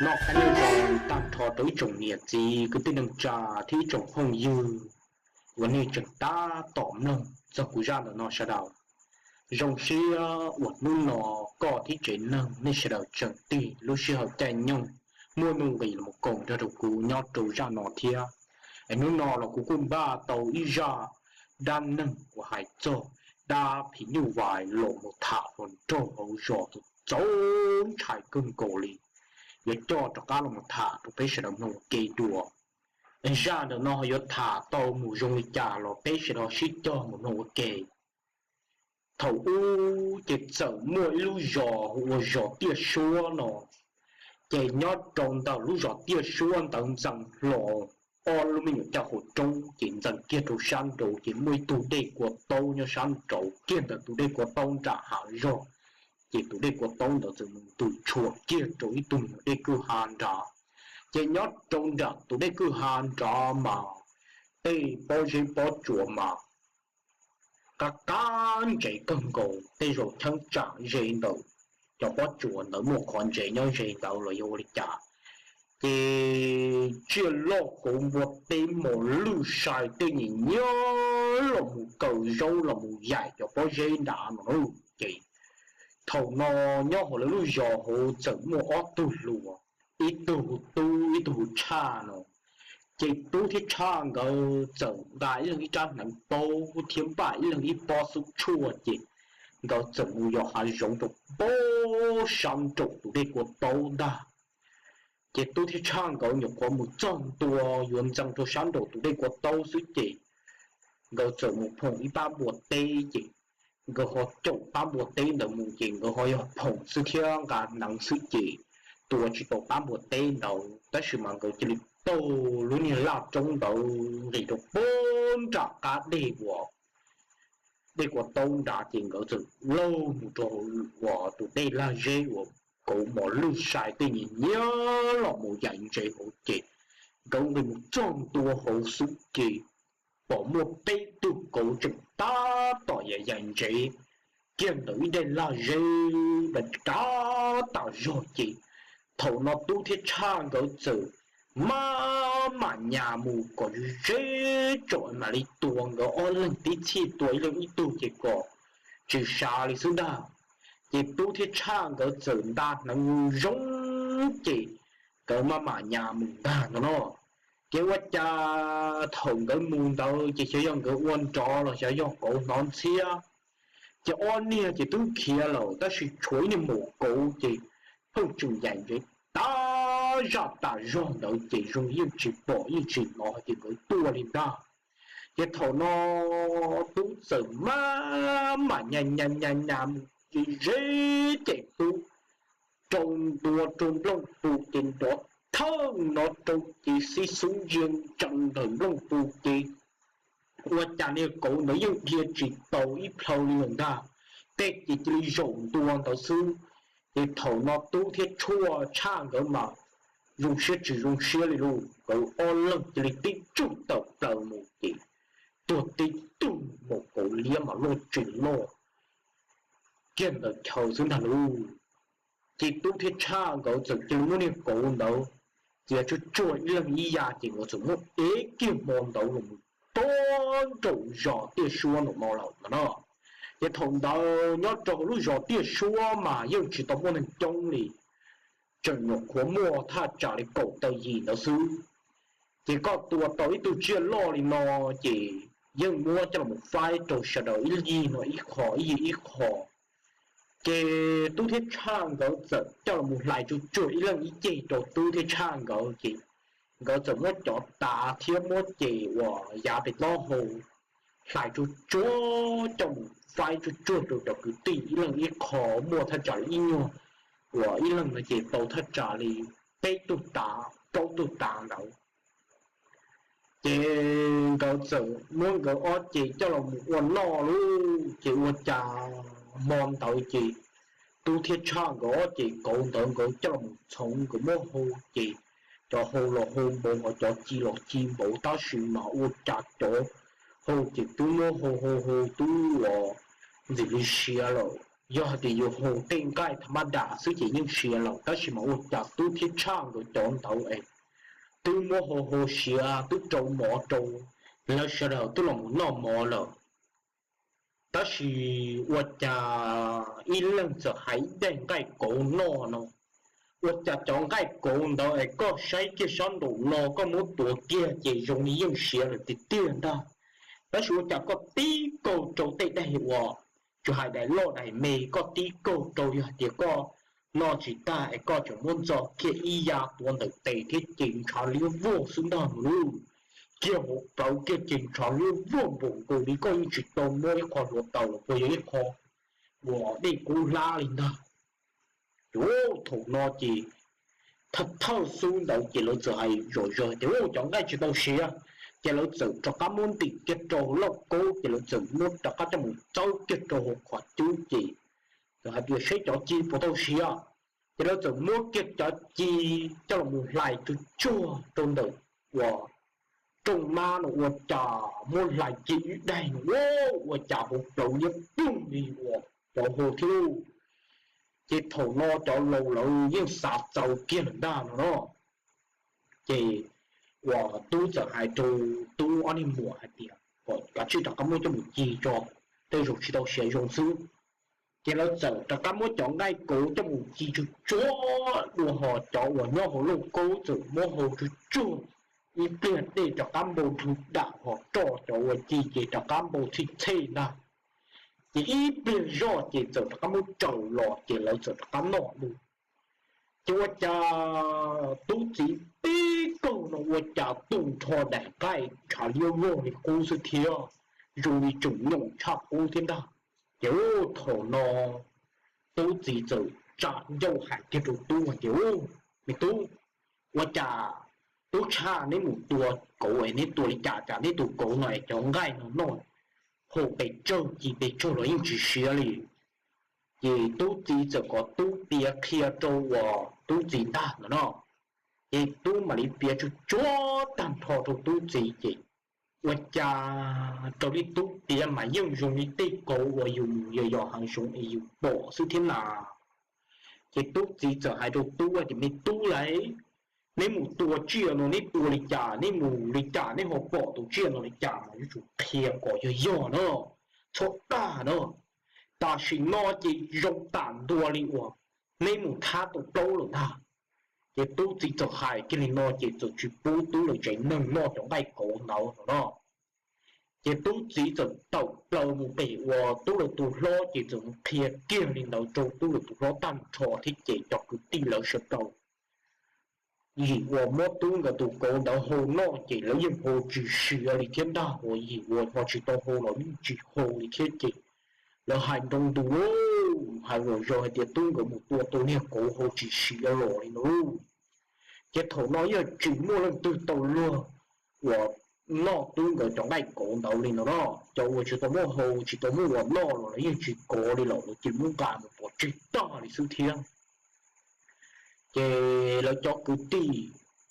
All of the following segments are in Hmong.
Noj qab nyob zoo tag nrho rau ib tsoom niam txiv kwv tij neej tsa thiab ib tsoom phooj ywg uas nej tseem tab tom mloog txog kuv zaj ntawm no sawv daws. Zoo siab uas hnub no koj thiab tsev neeg nej sawv daws tseem tig lub sij hawm caij nyoog muaj nuj nqis los koom nrog rau kuv nyob rau zaj no thiab. Es hnub no los kuv kuj npaj tau ib zaj dab neeg uas hais txog dab phim nyuj vais los mus tham hluas nraug hauv zos txaus ntshai kawg nkaus li. Yuav coj rov qab los mus tham rau peb sawv daws mloog ua ke dua. Zaj ntawm no ho yuav tham tau mus zoo li cas los peb sawv daws sib cog mus mloog ua ke. Thaum ub ces txawm muaj ib lub zos hu ua zos Tiaj Suab no. Ces nyob rau ntawm lub zos Tiaj Suab ntawd ntxeev hlo ob lub me nyuam caj qhua roob ces ntxeev kiag rau sab nraud ces muaj ib tug dej kua taub nyob sab nraud kiag ntawm tus dej kua taub nram hav zog. Ces tus dej kua taub ntawd txawm mus ntws tshuam kiag rau ib tug me nyuam dej kwj ha nrad. Ces nyob rau nram tus dej kwj ha nrad mas tej pob zeb pob tsuas mas qab qab ntsev kawg nkaus, tej zaum cheeb tsam ze ntawm cov pob tsuas ntawd muaj qhov ntsev nyob ze ntawd los yog ua li cas. Ces tsiaj loj kauv npua teb mos lwj sai tej nyiam nyiab los mus kaw zaub los mus yaim cov pob zeb nrad no. Ces thaum no nyob hauv lawv lub zos hauv txawm muaj ob tug hluas, ib tug hu Tub ib tug hu Tshaj no. Ces Tub thiab Tshaj nkawd txawm nqa ib leeg ib rab hneev paub thiab npaj ib leeg ib pob xub tshuaj ces nkawd txawm mus yos hav zoov rau pem sab nraum tus dej kua taub ntag. Ces Tub thiab Tshaj nkawd nyuam qhuav mus txog ntua yuav ntxeev rau sab nraum tus dej kua taub xwb ces nkawd txawm mus phoom ib pab npua teb ces nkawd ho caum pab npua teb ntawd mus ces nkawd ho yog phoom xwb thiab nqa hneev xwb ces tua tsis tau pab npua teb ntawd tab sis mas nkawd cia li taug lub niag laj roob ntawd nqis rau pem nram qab dej uas dej kua taub nrad ces nkawd txawm laug mus rau uas tus dej lag zeb uas kauv mos lwj sai tej nyiam nyiab los mus yaim ntsev hauv ces nkawd nqis mus txog ntua hauv xwb ces pom muaj peb tug kauv tseem tab tom yaim yaim ntsev kiag ntawm ib daim lag zeb dav tas zog ces thaum no Tub thiab Tshaj nkawd txawm maj mam nyas mus kom ze ze tsom mam li tua nkawd ob leeg tib txhij tua ib leeg ib tug ces kom tsis sav li xwb ntag. Ces Tub thiab Tshaj nkawd txawm nta hneev zoo ces nkawd maj mam nyas mus ntag no no. Ces ua cas thaum nkawd mus ntawd ces xyov yog nkawd ua nrov los xyov yog kauv hnov ntxhiab, ces ob niag ces twb khiav lawm tab sis tshuav ib niag maum kauv ces pheej tseem yaim ntsev tas zaj tas zog ntawd ces zoo yeej tsis pom yeej tsis hnov ces nkawd tuaj li ntag. Ces thaum no Tub txawm maj mam nyas nyas nyas nyas mus ze ze ces Tub rau ntua rau nplooj pus ces nrov thawj no rau ces xib xub ntsia ntsees ntawm nplooj pus ces ua cas niag kauv ntawd yeej dhia tsis tau ib plhaw li lawm ntag, tej ces cia li zaum ntua ntawd xwb. Ces thaum no Tub thiab Tshaj nkawd mas zoo siab tsis zoo siab li lauj, nkawd ob leeg cia li tib tsuj tawm plaws mus ces tuag tib tug, maum kauv liab mas loj tsis loj kiag ntawm chaw xwb ntag lauj. Ces Tub thiab Tshaj nkawd txawm cia li muab niag kauv ntawd txiav tsuag tsuag ib leeg ib yav ces nkawd txawm muab ev kiag hmo ntawd los mus rau nraum zos Tiaj Suab nraum no lawm no. Ces thaum ntawd nyob rau hauv lub zos Tiaj Suab mas yeej tsis tau muaj neeg coob li, tseem nyuam qhuav muaj thaj tsam li kaum tawm yim ntawd xwb. Ces koj tua tau ib tug tsiaj loj li no ces yeej muab coj los faib rau sawv daws ib yig no ib qho ib yig ib qho. Ces Tub thiab Tshaj nkawd txawm coj los hlais tsuag tsuag ib leeg ib ceg rau Tub thiab Tshaj nkawd ces nkawd txawm muab cov tav thiab muab ces uas yav pem taub hau hlais tsuag tsuag coj mus faib tsuag tsuag rau cov kwv tij ib leeg ib qho, muaj thaj tsam li ib nyuag uas ib leeg no ces tau thaj tsam li peb tug tav plaub tug tav ntawd. Ces nkawd txawm muab nkawd ob ceg coj los mus ua noj lauj. Ces ua cas hmo ntawd ces Tub thiab Tshaj nkawd ob ceg kauv ntawd nkawd coj los mus txhoov nkawd muab hau ces cov hau los hau npaum ho cov ci los ci npaum tab sis mas ua cas cov hau ces twb muab hau hau hau twb uas ntxim li siav lawm. Yog hais tias yus hu tej nqaij tham ma das xwb ces yeej siav lawm, tab sis mas ua cas tub thiab tshaj nkawd cov ntawd es twb muab hu hu siav twb rau mov rau lawv sawv daws twb los mus noj mov lawm. Tab sis ua cas ib leeg txawm hais ib daim nqaij kauv noj no, ua cas cov nqaij kauv ntawd es koj saib kiag sab nraum no koj muab tuav kiag ces zoo li yeej siav lawm tiag tiag ntag. Tab sis ua cas koj tib kaug rau tej daim uas tsis hais daim loj daim me, koj tib kaug rau yog hais tias koj noj tsis tag es koj tseem muab ntxo kiag ib ya tuav ntawm tes thiab ces ntshav liab vog xwb ntag no lauj. Kiag hauv plawv kiag ces ntshav liab vog npaum nkaus li koj yeej tsis tau muab ib qho hluav taws los puas yog ib qho uas dej kub hlab li ntag. Ces thaum no ces thawj thawj xub ntawd ces lawv txawm hais zom zaws tias cov nqaij tsis tau siav, ces lawv txawm rov qab muab ntim kiag rau lauj kaub ces lawv txawm muab rov qab coj mus txawb kiag rau hauv qhov cub ces txawm hais tias seb cov ci puas tau siav. Ces lawv txawm muab kiag cov ci coj los mus hlais tsuag tsuag rau ntawm uas rooj mab no ua cas muab hlais kiag ib daim no ua cas hauv plawv liab ploog li uas cov hu thiab lauj. Ces thaum no cov laus lawv yeej xav txaus kiag lawm ntag no no. Ces uas tub txawm hais rau tub ob niag muam hais tias kom kav tsij rov qab muab coj mus ci tso, tej zaum tsis tau siav zoo xwb. Ces lawv txawm rov qab muab cov nqaij kauv coj mus ci tsuag tsuag dua hos cov uas nyob hauv lauj kaub txawm muab hau tsuag tsuag ib pliag dej rov qab npau nrhu dam hos roj cov uas ci ces rov qab npau txhij txhej ntag. Ces ib pliag zoj ces txawm rov qab muab tsaws los ces lawv txawm rov qab noj dua. Ces ua cas tub txiv tib kaug no ua cas tu nrho daim nqaij ntshav liab vog li qub xwb thiab, zoo li tseem nyoos tshaj qub thiab ntag. Ces thaum no tub txiv txawm tsa ncauj hais kiag rau tub hais tias, Me tub, ua cas tub tshaj neb mus tua kauv es neb tua li cas cas neb tus kauv no es cov nqaij no noj hau pes tsawg ci pes tsawg los yeej tsis siav li. Ces tub txiv txawm kom tub piav qhia rau uas tub txiv ntag no no. Ces tub mam li piav tsuag tsuag tag nrho rau tub txiv ces ua cas raws li tub piav mas yeej zoo li tej kauv uas yus mus yos yos hav zoov es yus pom xwb thiab na. Ces tub txiv txawm hais rau tub tias, Me tub lauj, neb mus tua tsiaj no neb tua li cas, neb mus li cas neb ho pom tus tsiaj no li cas mas yuav tsum qhia kom yog yog na, txhob dag na. Tam sim no ces zoo tam ntua li uas neb mus thab tau plaub lawm ntag. Ces tub txiv txawm hais kiag li no ces txawm tsis pub tub lawv tsev neeg noj cov nqaij kauv ntawd no no. Ces tub txiv txawm tawm plaws mus pem uas tub lawv tus hlob ces txawm mus qhia kiag li ntawd rau tub lawv tus hlob tag nrho thiab ces cov kwv tij lawv sawv daws yim uas muab tub nkawd tus kauv ntawd hau noj ces lawv yeej hau tsis siav li thiab ntag, uas yim uas ho tsis tau hau los yeej tsis hau li thiab ces lawv hais nroo ntus lauj, hais zom zaws hais tias tub nkawd mus tua tau niag kauv hau tsis siav los li no lauj. Ces thaum no yeej tsis muaj leej twg tau luag uas noj tub nkawd cov nqaij kauv ntawd li no no. Cov uas tsis tau muaj hau tsis tau muaj uas noj los lawv yeej tsis kov li lawm, lawv cia li muab nqa mus pov tseg tag li xwb thiab. Ces lawv cov kwv tij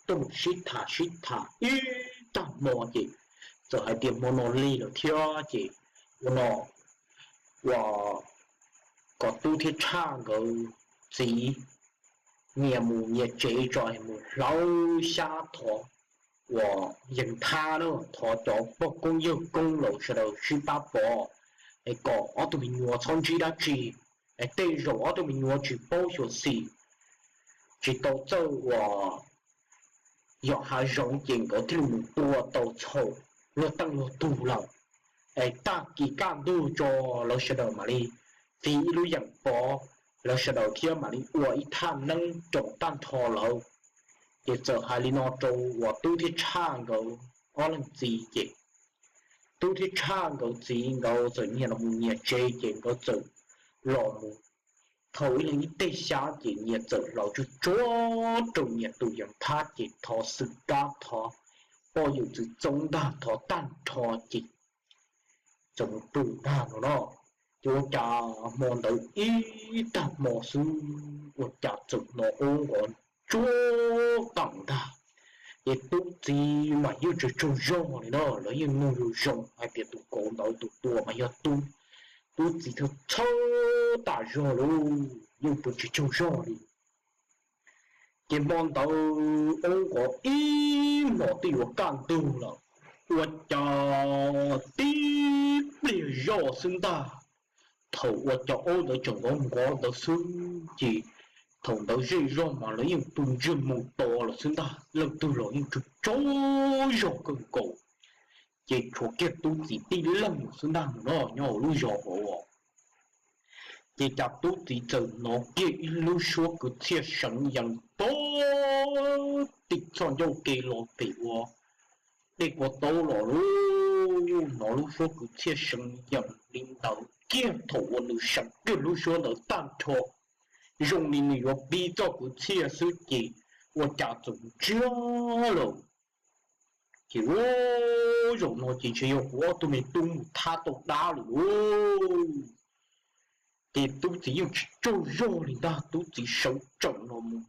tuaj mus sib tham sib tham ib tag hmo ces txawm hais tias hmo no lig lawm thiab ces ua no, uas kom tub thiab tshaj nkawd txiv nyias mus nyias tsev tso, mus hlawv xyab thov uas yees thab na, thov cov pog koob yawg koob lawv sawv daws sib pab pov es kom ob tug me nyuam txhob ntsib dab tsi, es tej zaum ob tug me nyuam tsis paub xyuam xim, tsis tau txawj uas yos hav zoov ces nkawd thiaj li mus tua tau txhaum luag teej luag tug lawm. Es tag kis kaj ntug tso lawv sawv daws mam li txiv ib lub yeem pov, lawv sawv daws thiab mam li ua ib thaj neeb roos tag nrho lawm. Ces txawm hais li no rau uas tub thiab tshaj nkawd ob leeg txiv ces tub thiab tshaj nkawd txiv nkawd txawm nyias los mus nyias tsev ces nkawd txawm los mus thau ib leeg ib teg xyab ces nyias txawm hlawv tsuag tsuag rau nyias tus yees thab ces thov xwm kab thov poj yawm txwv txoob ntag thov tag nrho ces txawm mus pw ntag no no. Ces ua cas hmo ntawd ib tag hmo xwb ua cas txawm hnov qub nqov tsuag qees ntag. Ces tub txiv mas yeej tsaug tsaug zog li no, lawv yeej mloog zoo zoo hais tias tus kauv ntawd tus tua mas yog tub. Tub txiv thiaj txhawj tas zog lauj, yeej pw tsis tsaug zog li. Ces hmo ntawd oob nqov ib hmos twb yuav kaj ntug lawm, ua cas tib pliag zoj xwb ntag. Thaum ua cas oob ntawd tseem nqov nqov ntawd xwb ces thaum ntawd zej zog mas lawv yeej pw ntsiag mus to lawm xwb ntag, leej twg los yeej tsaug tsaug zog kawg nkaus. Ces tshuav kiag Tub Txiv tib leeg xwb ntag no nyob hauv lub zos hauv. Ces cas Tub Txiv txawm hnov kiag ib lub suab kwv txhiaj seev yees pog tim txoj ncauj ke los pem ua dej kua taub los lauj. Hnov lub suab kwv txhiaj seev yees li ntawd kiag thaum uas nws seev kiag lub suab ntawd tag nrho, zoo li nws yuav pib txoj kwv txhiaj xwb ces ua cas txawm ntsiag lawm. Ces ua zaum no ces ntshe yog kuv ob tug me tub mus thab tau dab lawm lauj. Ces Tub Txiv yeej tsis tsaug zog li ntag, Tub Txiv sawv tsees los mus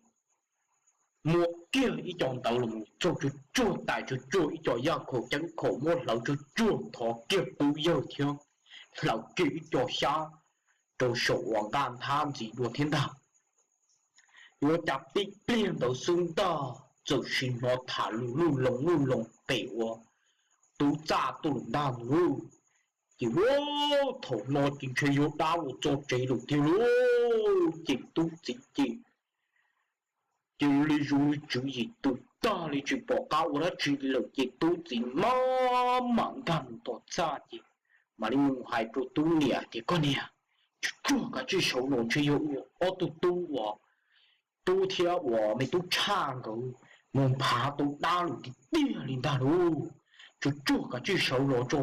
muab kiag ib co ntawd los mus txog tsuag tsuag tais tsuag tsuag ib co yaj khaum ceeb khaum muab hlawv tsuag tsuag thov kiag pub yawg thiab hlawv kiag ib co xyab rau saum uas nqaj nthab ntxiv dua thiab ntag. Yuav cas tib pliag ntawd xwb ntag txawm sim hnov tham lus luj loos luj loos pem ua tub txaj tuaj lawm ntag lauj. Ces ua thaum no ces ntshe yog dab los txog tsev lawm tiag lauj. Ces Tub Txiv ces cia li zoo li tswv yim tus tag li tsis pom qab ua dab tsi lawm ces Tub Txiv maj mam nkag mus tom txaj ces mam li mus hais rau Tub niam tias, Koj niam, tsuag tsuag kav tsij sawv los ntshe yog ob tug tub uas tub thiab uas me tub tshaj nkawd mus nphav tau dab lawm tiag tiag li ntag lauj. Tsuag tsuag kav tsij sawv los tso,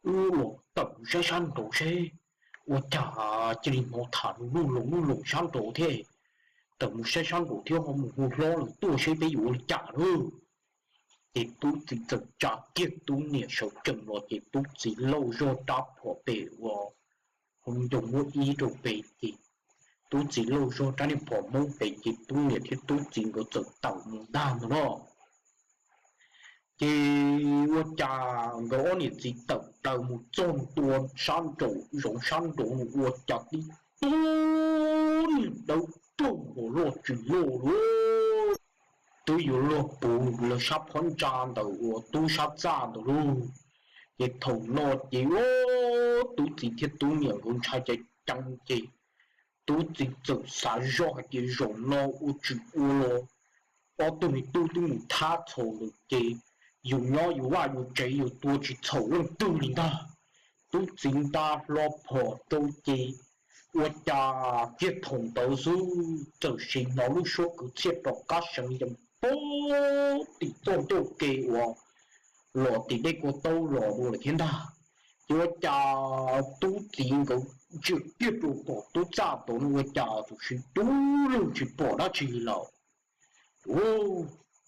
wb los tawm mus saib sab nraud seb. Ua cas cia li hnov tham lus luj loos luj loos sab nraud thiab. Tawm mus saib sab nraud thiab ho mus hu hlob lawm tuaj seb peb yuav ua li cas lauj. Ces Tub Txiv txawm tsa kiag Tub niam sawv tsees los ces Tub Txiv lauj zog rab phom pem ua hauv ncoo muab ib rau pem ces Tub Txiv lauj zog rab niag phom hmoob pem ces Tub niam thiab Tub Txiv nkawd txawm tawm mus ntag ntag no. Ces ua cas nkawd ob niam txiv tawm plaws mus txog ntua sab nraum zoov sab nraud ua cas tib tug niag dawb paug hos loj tsis loj lauj, twb yuav luag puv lawv sab phab ntsa ntawm uas Tub sab txaj ntawd lauj. Ces thaum no ces Tub Txiv thiab Tub niam nkawd ntshai ceev ceev ces Tub Txiv txawm xav zoj hais tias zaum no ua tsis ua los ob tug me tub twb mus thab txhaum lawm ces yus nyob yus vaj yus tsev yus tua tsis txhaum leej twg li ntag. Tub Txiv nta hlo phom rau ces ua cas kiag thaum ntawd xwb txawm sim hnov lub suab kwv txhiaj rov qab seev yees pog tim txoj ncauj ke uas los tim dej kua taub los dua lawm thiab ntag. Ces ua cas Tub Txiv nkawd ntsia kiag rau tom Tub txaj tod no ua cas txawm sim dub lug tsis pom dab tsi li lawm.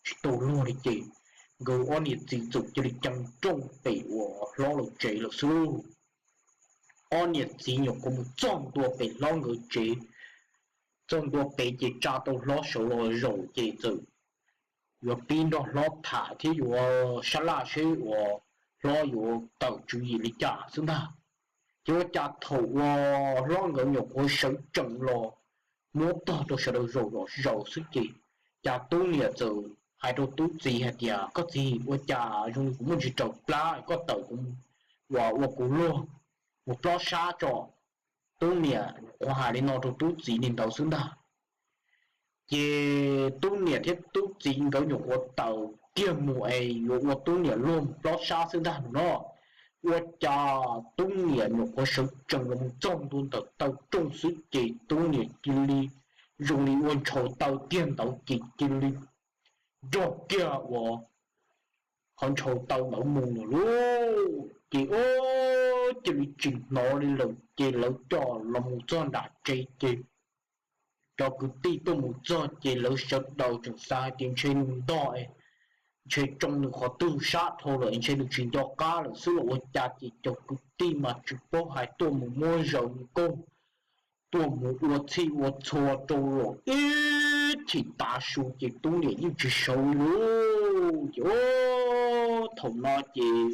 Tsis tau luag li ces nkawd ob niam txiv txawm cia li cees rooj pem uas hlob lawv tsev lawm xwb lauj. Ob niam txiv nyuam qhuav mus txog ntua pem hlob nkawd tsev, txog ntua pem ces tsa tau hlob sawv los zaum ces txawm yuav pib nrog hlob tham thiab yuav sab laj seb uas hlob yuav tawm tswv yim li cas xwb ntag. Ces ua cas thaum uas hlob nkawd nyuam qhuav sawv tsees los muab tog rau sawv daws zaum los zaum xwb ces cas Tub niam txawm hais rau Tub txiv hais tias, Koj txiv, ua cas zoo li kuv muaj ntsis raws plab, koj tawm kuv uas ua kuv luag mus plob sab tso. Tub niam nyuam qhuav hais li no rau Tub txiv li ntawd xwb ntag. Ces Tub niam thiab Tub txiv nkawd nyuam qhuav tawm kiag mus es yuav ua Tub niam luag mus plob sab xwb ntag no. Ua cas Tub niam nyuam qhuav sawv tsees los mus txog ntua ntawm taw rooj xwb ces Tub niam cia li zoo li ua ntshaus taw kiag ntawd ces cia li nrog kiag uas qhov ntshaus taw ntawd mus lawm lauj. Ces ua cia li tsis hnov li lawm ces lawv coj los mus txog nram tsev ces cov kwv tij tuaj mus txog ces lawv sawv daws tseem xav hais tias ntshe nws ntog, ntshe tsoo nws qhov twg sab dhau lawm ntshe nws tsis nco qab lawm xwb los ua cas ces cov kwv tij mas tsis paub hais tuaj mus muab zaws nkauj, tuaj mus ua txhij ua txhua rau los ib chim tav su ces Tub niam yeej tsis sawv li lauj. Ces thaum no ces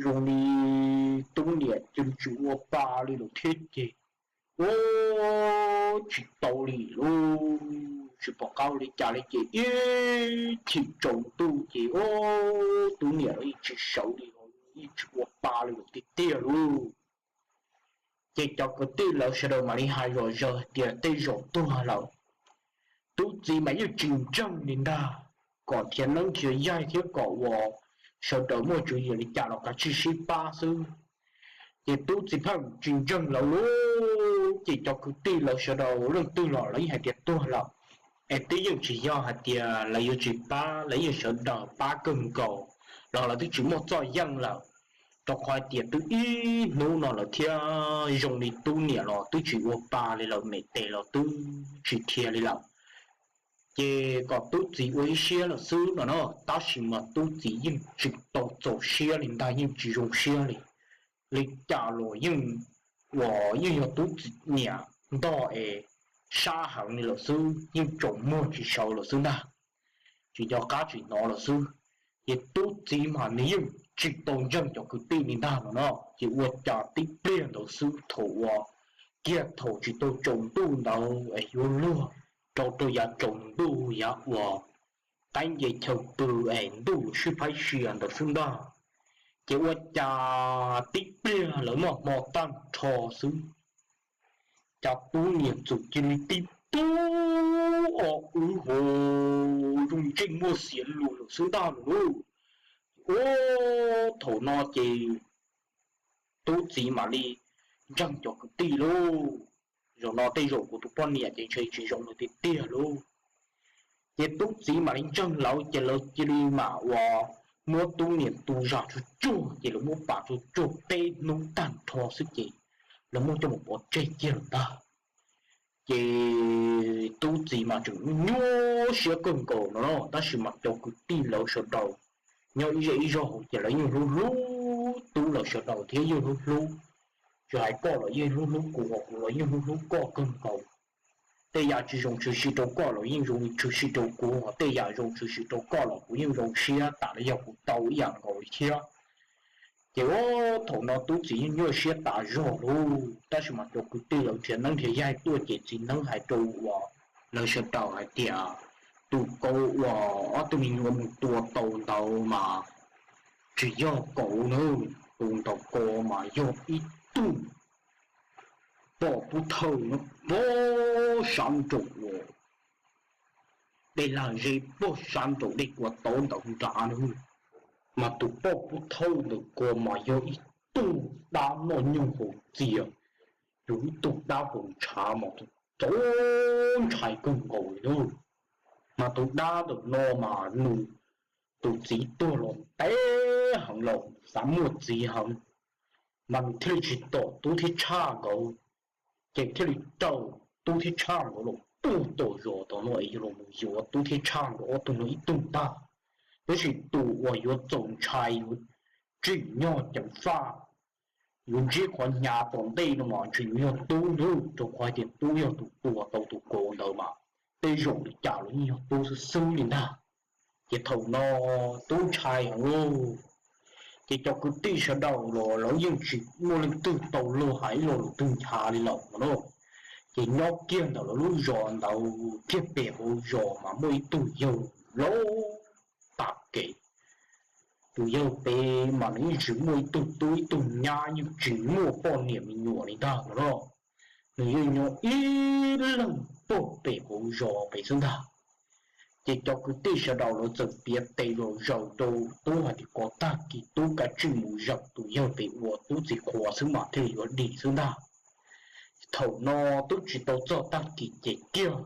zoo li Tub niam cia li tsis ua pa li lawm thiab ces Ub, tsis tau li lauj, tsis pom qab ua li cas li ces ib chim tsaus ntuj ces ub, tub niam los yeej tsis sawv li, yeej tsis ua pa li lawm tiag tiag lauj. Ces cov kwv tij lawv sawv daws mam li hais zom zaws hais tias tej zaum tuag lawm. Tub txiv mas yeej tsis ntseeg li ntag, kom nrhiav neeb nrhiav yaig thiab kom uas sawv daws muaj tswv yim li cas los kav tsij sib pab xwb. Ces tub txiv pheej tsis ntseeg lawv lauj, ces cov kwv tij lawv sawv daws leej twg los lawv yeej hais tias tuag lawm. Es twb yeej tsis yog hais tias lawv yuav tsis pab, lawv yeej sawv daws pab kawg nkaus los lawv twb tsis muaj txoj yeej lawm, rau qhov hais tias twb ib hnub no lawm thiab zoo li tub niam los twb tsis ua pa li lawm, me tes los twb tsis dhia li lawm. Ces kom tub txiv ua ib siab lawm xwb no na, tab sis mas tub txiv yeej tsis tau txaus siab li ntag, yeej tsis zoo siab li. Li cas los yeej, uas yeej yog tub txiv niam ntog es sab heev li lawm xwb, yeej tsaus muag tsis sawv lawm xwb ntag, tsis nco qab tsis hnov lawm xwb. Ces tub txiv mas nws yeej tsis tau ntseeg cov kwv tij li ntag no no, ces ua cas tib pliag ntawd xwb thaum uas kiag thaum tsis tau tsaus ntuj ntawd es yuav luag rau rau yav tsaus ntuj yav uas qaib nce chaw pw es ntuj yuav sib phaib sia ntawd xwb ntag. Ces ua cas tib pliag lawv noj hmo tag nrho xwb, cas tub niam txawm cia li tib tug o wb ho zoo ntsej muag xiav lus lawm xwb ntag lauj. Ua thaum no ces tub txiv mam li ntseeg cov kwv tij lauj, zaum no tej zaum kuv tus poj niam ces ntshe tsis zoo lawm tiag tiag lauj. Ces tub txiv mam li ntseeg lawv ces lawv cia li mam uas muab tub niam tu zam tsuag tsuag ces lawv muab pam tsuag tsuag peb hnub tag nrho xwb ces lawv muab coj mus pov tseg kiag lawm ntag. Ces tub txiv mas tseem nyuaj siab kawg nkaus no na, tab sis mas cov kwv tij lawv sawv daws nyob ib zej ib zog hauv ces lawv yeej hlub hlub tub lawv sawv daws thiab yeej hlub hlub, tsis hais koj los yeej hlub hlub kuv, kuv los yeej hlub hlub koj kawg nkaus. Tej yam tsis zoo tshwm sim rau koj los yeej zoo tshwm sim rau kuv, tej yam zoo tshwm sim rau koj los kuv yeej zoo siab tas li yog kuv tau ib yam nkaus li thiab. Ces ua thaum no tub txiv yeej nyuaj siab tas zog lauj, tab sis mas cov kwv tij lawv nrhiav neeb nrhiav yaig tuaj ces txiv neeb hais rau uas lawv sawv daws hais tias tus kauv uas ob tug me nyuam mus tua tau ntawd mas tsis yog kauv na, tus ntawd ko mas yog ib tug poj pub thawj no, pog sab nraum uas dej lag zeb, pog sab nraum dej kua tau ntawd nrad na. Mas tus poj pub thawj ntawd ko mas yog ib tug dab noj nyoog haus txias, yog ib tug dab haus ntshav mas txaus ntshai kawg nkaus li na. Mas tus dab ntawm no mas nws tus txiv tuag los ntev heev los xav muaj txiv heev, mas nws thiaj li tsis tom tub thiab tshaj nkawd, ces thiaj li raws tub thiab tshaj nkawd los puag tom zos tom no es yog los mus yuav tub thiab tshaj nkawd ob tug no ib tug ntag. Tab sis tus uas yuav txaus ntshai yuav tsim nyog ceev faj, yuav ntsib qhov hnyav tom ntej no mas ntshe yuav yog tub nawb, rau qhov hais tias tub yog tus tua tau tus kauv ntawd mas tej zaum li cas los yeej yog tub xwb xwb li ntag. Ces thaum no tub ntshai heev lauj, ces cov kwv tij sawv daws los lawv yeej tsis muaj leej twg tau luag hais ib lo lus twg ncha li lawm no na. Ces nyob kiag ntawm lawv lub zos ntawd kiag pem hauv zos mas muaj ib tug yawg laus tas kev. Tus yawg pem mas nws yeej tsis muaj ib tug tub ib tug nyab, yeej tsis muaj poj niam me nyuam li ntag no na. Nws yeej nyob ib leeg pog pem hauv zos pem xwb ntag. Ces cov kwv tij sawv daws lawv txawm piav tes zom zaws rau tub hais tias kom tag kis tub kav tsij mus zaum tus yawg pem uas tub txiv qhuas xwb mas thiaj li yuav dim xwb ntag. Thaum no twb tsis tau txog tag kis ces kiag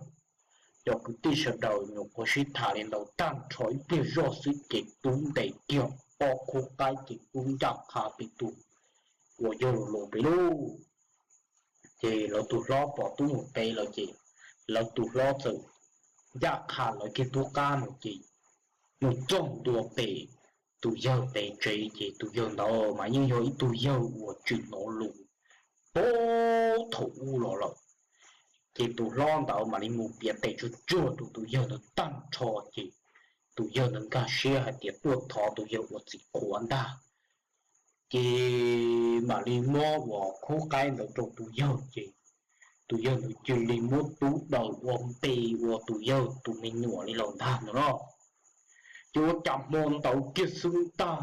cov kwv tij sawv daws nyuam qhuav sib tham li ntawd tag nrho ib pliag zoj xwb ces tub ntes kiag ob khub qaib ces tub ncaj qha pem tus uas yawg laus pem lauj. Ces lawv tus hlob pom tub mus pem lawm ces lawv tus hlob txawm ncaj qha lawv kiag tub qab no ces mus txog ntua pem tus yawg pem tsev ces tus yawg ntawd mas yeej yog ib tug yawg uas tseem hnov lus puag thaum ub los lawm. Ces tus hlob ntawd mam li mus piav tes tsuag tsuag rau tus yawg ntawd tag nrho ces tus yawg ntawd nkag siab hais tias tuaj thov tus yawg ua txiv qhuav ntag. Ces mam li muab uas khub qaib ntawd rau tus yawg ces tus yawg ntawd cia li muab tub daws ua npe ua tus yawg tus me nyuam li lawm ntag no no. Ces ua cas hmo ntawd kiag xwb ntag,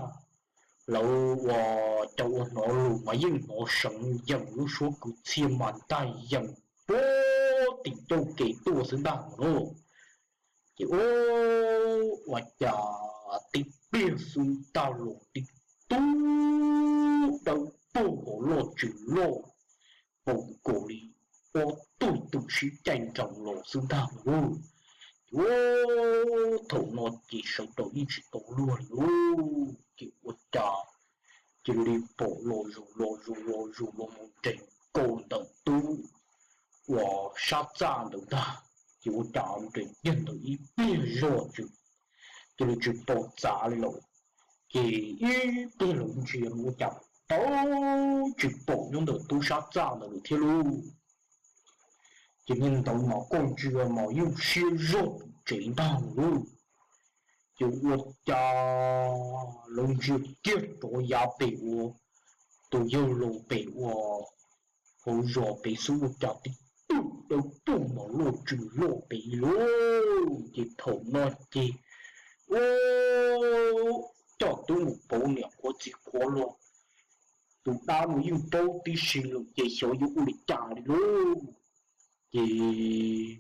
lawv uas cov uas hnov lus mas yeej hnov seev yees lub suab kwv txhiaj mas ntag yees puag tim ncauj kev tuaj xwb ntag no. Ces ua cas tib pliag xwb ntag los tib tug dawb paug hauv loj tsis loj, paum nkaus li ob tug twm sib caij nroos los xwb ntag lauj. Ces ua thaum no ces sawv daws yeej tsis tau luag li lauj. Ces ua cas cia li pom los zus los zus los zus los mus nres nkaus ntawm tub uas sab txaj ntawd ntag. Ces ua cas nres kiag ntawd ib pliag zoj tsw, cia li tsis pom txav li lawm. Ces ib pliag lawv ntsia mus ua cas tau tsis pom nyob ntawm tub sab txaj ntawd lawm thiab lauj. Ces niag ntawd mas koj ntsia mas yeej siab zog pum tsev ntag lauj. Ces ua cas lawv ntsia kiag rov yav pem ua tus yawg laus pem ua hauv zos pem xwb ua cas tib tug dawb paug mas loj tsis loj pem lauj. Ces thaum no ces ua coj tub mus pauv niam qhuav txiv qhuav los, tus dab no yeej paub tib si lawm ces xyov yuav ua li cas li lauj. Ces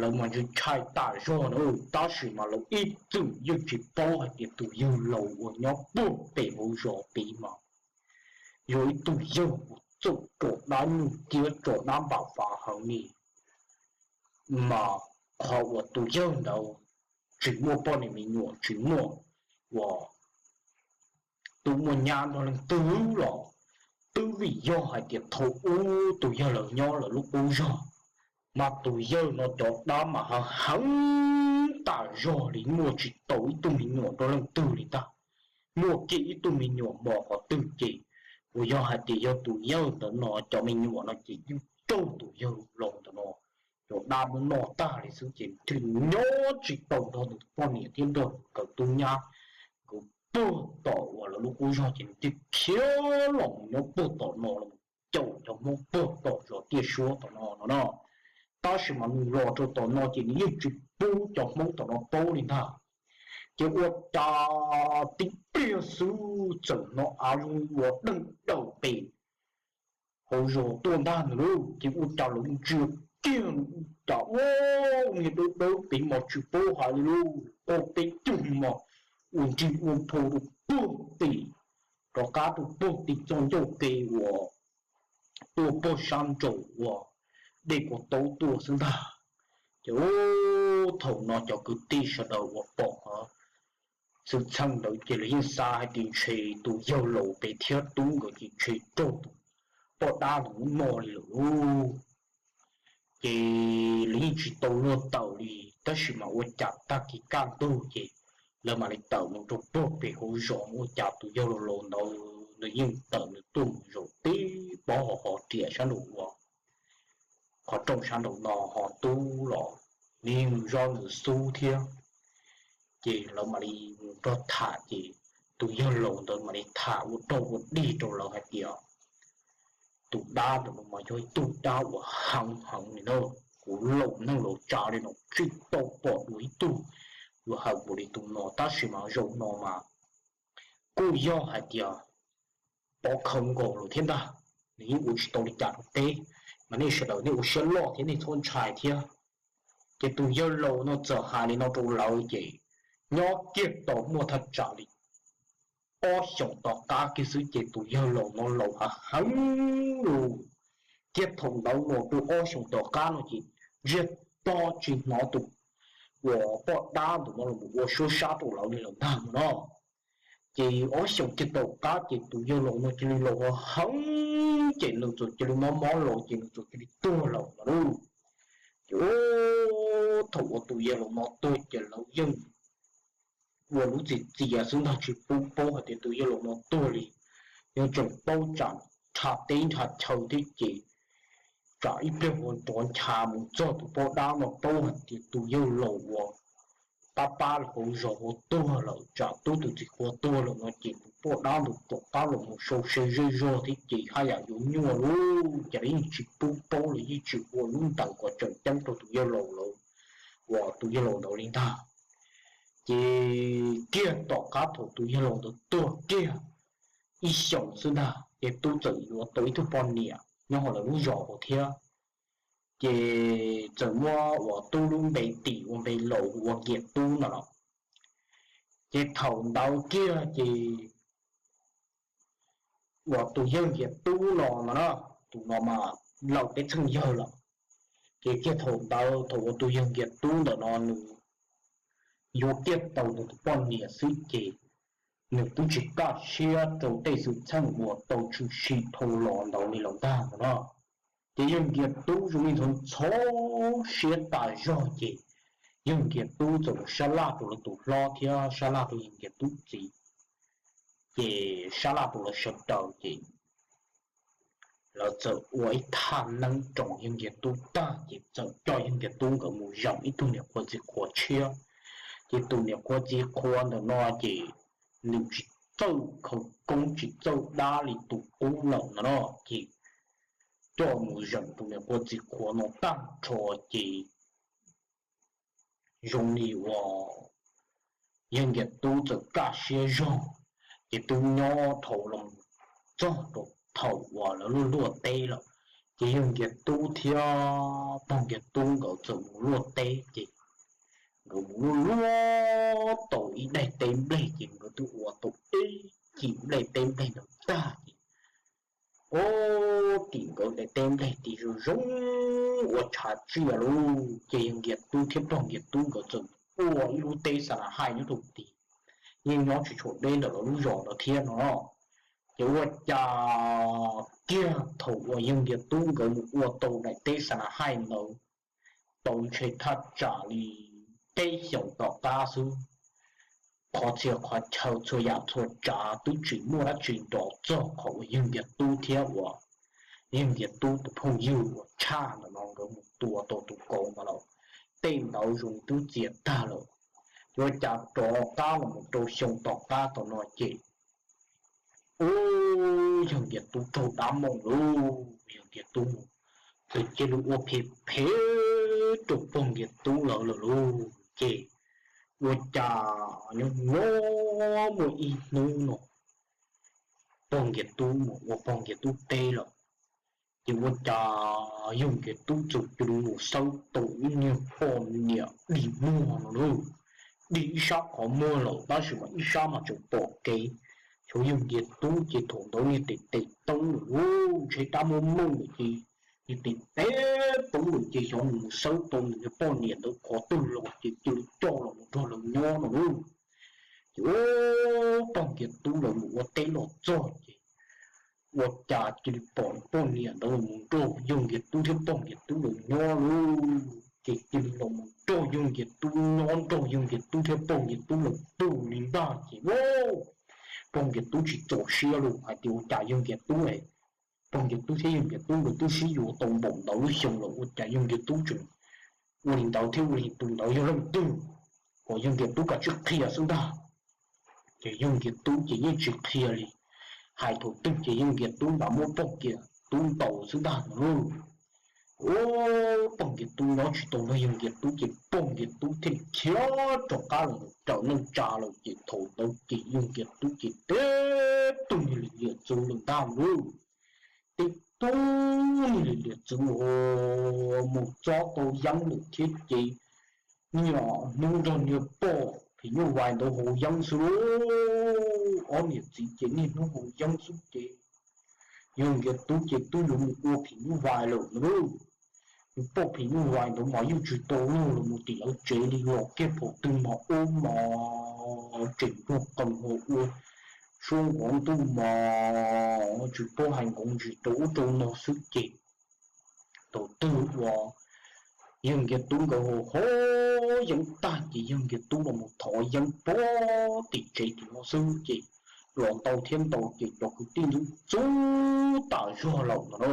lawv mas ntshai ntshai tas zog na, tab sis mas lawv ib txwm yeej tsis paub hais tias tus yawg laus uas nyob puag pem hauv zos pem mas yog ib tug yawg uas txawj tso dab nyuj ciab tso dab npam fav heev li. Mas qhov uas tus yawg ntawd tsis muaj poj niam me nyuam tsis muaj uas tub muaj nyab nrog leej twg los twb vim yog hais tias thaum ub tus yawg laus nyob lawv lub qub zog, mas tus yawg no cov dab mas heev heev tas zog li, muaj tsis tau ib tug me nyuam nrog leej twg li ntag. Muaj kiag ib tug me nyuam mos qhov twg ces uas yog hais tias yog tus yawg ntawd no cov me nyuam no ces yeej raug tus yawg laus ntawd no cov dab muab noj tag li xwb ces nws nyob tsis tau nrog nws poj niam thiab nrog nkawd tub nyab, nkawd puag tom uas lawv lub qub zog ces nws thiaj khiav los mus nyob puag tom no los caum cov Hmoob puag tom zos Tiaj Suab tom no no no. Tab sis mas nws los rau tom no ces nws yeej tsis pub cov Hmoob tom no paub li ntag. Ces ua cas tib pliag xwb txawm hnov av zoo li ua deej daws pem hauv zos tuaj ntag nws lauj. Ces ua cas lawv ntsia kiag cas ua niag dawb dawb pem mas tsis paub hais li lauj, qo peb cug mas ua nrig ua nphau rau puag tim, rov qab rau puag tim txoj ncauj ke uas tuaj puag sab nraum uas dej Kua Taub tuaj xwb ntag. Ces thaum no cov kwv tij sawv daws uas pom qhov xwm txheej ntawd ces lawv yeej xav hais tias ntshe tus yawg laus pem thiab tub nkawd ces ntshe raug tus poj dab ntawd muab noj li lawm lauj. Ces lawv yeej tsis tau luag tawm li, tab sis mas ua cas tag kis kaj ntug ces lawv mam li tawm mus rau puag pem hauv zos ua cas tus yawg laus laus ntawd nws yeej tawm nws tuaj mus zaum tib pob hos hos riam sab nraum uas qhov rooj sab nraum no ho tub los nws yeej zov nws xub thiab. Ces lawv mam li mus nrog tham ces tus yawg laus ntawd mam li tham ua rau ua dig rau lawv hais tias tus dab ntawm no mas yog ib tug dab uas heev heev li na. Kuv laus neeg laus tsav li no tsis tau pom dua ib tug uas hawm npaum li tus no, tab sis mas zaum no mas kuj yog hais tias pov khawv nkaus lawm thiab ntag. Nws yeej ua tsis tau li cas rau peb, mas nej sawv daws nej ua siab loj thiab nej txhob ntshai thiab. Ces tus yawg laus no txawm hais li no rau lawv ces nyob kiag tau muaj thaj tsam li ob xyoos tom qab kiag xwb ces tus yawg laus no laus heev heev lawm. Thiab thaum ntawd los rau ob xyoos tom qab no ces ntsiag to tsis hnov tus uas poj dab ntawm no los ua suab sab rau lawv li lawm ntag no. Ces ob xyoos kiag tom qab ces tus yawg laus no cia li laus heev ces nws txawm cia li mob mob los ces nws txawm cia li tuag lawm no lauj. Ces thaum uas tus yawg laus no tuag ces lawv yeej ua lub txiv txias xwb ntag tsis pub paub hais tias tus yawg laus no tuag li. Yeej tseem paub tsam nrha teb nrha chaw thiab ces tsam ib pliag ua rov ncha mus txog tus poj dab no paub hais tias tus yawg laus uas pab pab hauv zos ua tuag lawm tsam tub tus txiv qhua tuag lawm no ces tus poj dab ntawd tom qab los mus sau se zej zog thiab ces haj yam yuav nyuaj lawm ces lawv yeej tsis pub paub, lawv yeej tsis ua lub ntees kom tseem ceeb rau tus yawg laus lawm uas tus yawg laus ntawd li ntag. Ces kiag tom qab thaum tus yawg laus ntawd tuag kiag ib xyoos xwb ntag ces Tub txawm yuav tau ib tug poj niam nyob hauv lawv lub zos hauv thiab. Ces txawm muab uas Tub lub npe tim ua npe laus ua Nkias Tub no los. Ces thaum ntawd kiag ces uas tus yawg Nkias Tub no no na, tus no mas laus teb txheej yawg lawm. Ces kiag thaum ntawd thaum uas tus yawg Nkias Tub ntawm no nws yuav kiag tau nws tus poj niam xwb ces nws twb tsis kaj siab rau tej xwm txheej uas tau tshwm sim dhau los ntawd li lawm ntag no na. Ces yawg Nkias Tub zoo li ntxhov ntxhov siab tas zog ces yawg Nkias Tub txawm mus sab laj rau lawv tus hlob thiab sab laj rau yawg Nkias Tub txiv. Ces sab laj rau lawv sawv daws ces lawv txawm ua ib thaj neeb roos yawg Nkias Tub tag ces txawm coj yawg Nkias Tub nkawd mus zeem ib tug niam qhuav txiv qhuav tshiab. Ces tus niam qhuav txiv qhuav ntawm no ces nws tsis txawj khawv koob tsis txawj dab li tus qub lawm no no ces coj mus zeem tus niam qhuav txiv qhuav no tag nrho ces zoo li uas yawg Nkias Tub txawm kaj siab zog ces twb nyob dhau los txog rau thaum uas lawv luaj luaj teb lawm. Ces yawg Nkias Tub thiab pog Nkias Tub nkawd txawm mus luaj teb ces nkawd mus luaj luaj tau ib daim teb nplej ces nkawd twb ua tau ib cim nplej teb nplej ntawd tag ces ua tim nkawd daim teb nplej tid zoo zoo ua tshav tsiaj lauj. Ces yawg Nkias Tub thiab pog Nkias Tub nkawd txawm ua ib lub teb xa na haij nyob rau tid, yeej nyob tsis tshua deb ntawm lawv lub zos ntawd thiab no. Ces ua cas kiag thaum uas yawg Nkias Tub nkawd mus ua tau daim teb xa na haij ntawd tau ntshe thaj tsam li peb xyoos tom qab xwb, qhov txhia qhov chaw txhua yam txhua tsav twb tsis muaj dab tsi nrov txog qhov uas yawg Nkias Tub thiab uas yawg Nkias Tub tus phooj ywg uas tshaj ntawm no nkawd mus tua tau tus kauv ntawd lawm. Tej ntawd zoo twb txias tag lawm. Ua cas rov qab los mus rau xyoo tom qab tom no ces ub, yawg Nkias Tub raug dab mooj lauj, yawg Nkias Tub mus, tus cia li ua phem phem rau pog Nkias Tub lawv lawm lauj. Ces ua cas nyob nyob muaj ib hnub no pog Nkias Tub mus ua pog Nkias Tub teb lawm, ces ua cas yawg Nkias Tub txawm cia li mus xawb tau ib niag poj niam dig muag no lauj. Dig ib sab qhov muag lawm tab sis mas ib sab mas tseem pom kev. Xyov yawg Nkias Tub ces thaum ntawd niag tes tes toob lawm lauj, ntshe dab muab mooj lawm ces niag tes tes toob lawm ces xyov nws mus xawb tau nws niag poj niam ntawd qhov twg los ces cia li coj los mus nrog lawv nyob no lauj. Ces ub, pog Nkias Tub lawv mus ua teb los txog ces ua cas cia li pom poj niam ntawd los mus nrog yawg Nkias Tub thiab pog Nkias Tub lawv nyob lauj. Ces cia li los mus nrog yawg Nkias Tub nyob, nrog yawg Nkias Tub thiab pog Nkias Tub lawv pw li ntag ces ub, pog Nkias Tub tsis txaus siab lauj, hais tias ua cas yawg Nkias Tub, pog Nkias Tub thiab yawg Nkias Tub nkawd twb sib yuav tau npaum ntawd lub xyoo lawm ua cas yawg Nkias Tub tseem ua li ntawd thiab ua li tus ntawd yog leej twg, kom yawg Nkias Tub kav tsij qhia xwb ntag. Ces yawg Nkias Tub ces yeej tsis qhia li, hais thaum twg ces yawg Nkias Tub nrad muab pog Nkias Tub ntaus xwb ntag no lauj. Ub, pog Nkias Tub nyob tsis tau nrog yawg Nkias Tub ces pog Nkias Tub thiaj khiav rov qab los raws neej tsa lawm ces thaum ntawd ces yawg Nkias Tub ces teb tug niag liam txwv lawm ntag lauj. Teb tug niag liam txwv mus txob tau yeeb lawm thiab ces niaj hnub nrog niag poj phim nyuj vais ntawd haus yeeb xwb lauj. Ob niam txiv ces niaj hnub haus yeeb xwb ces yawg Nkias Tub ces twb yuav mus ua phim nyuj vais lawm no lauj. Nws poj phim nyuj vais ntawd mas yeej tsis tau luag los mus tim lawv tsev li, los kiag thaum twg mas ub mas tseem npuag qees ho ua suab nqov ntuj mas tsis paub hais nqov ntsis rau ub rau no xwb ces thaum twg uas yawg Nkias Tub nkawd haus haus yeeb tag ces yawg Nkias Tub los mus thov yeeb puag tim tsev tim no xwb ces los ntau thiab ntau ces cov kwv tij ntxub ntxub tas zog lawm no na.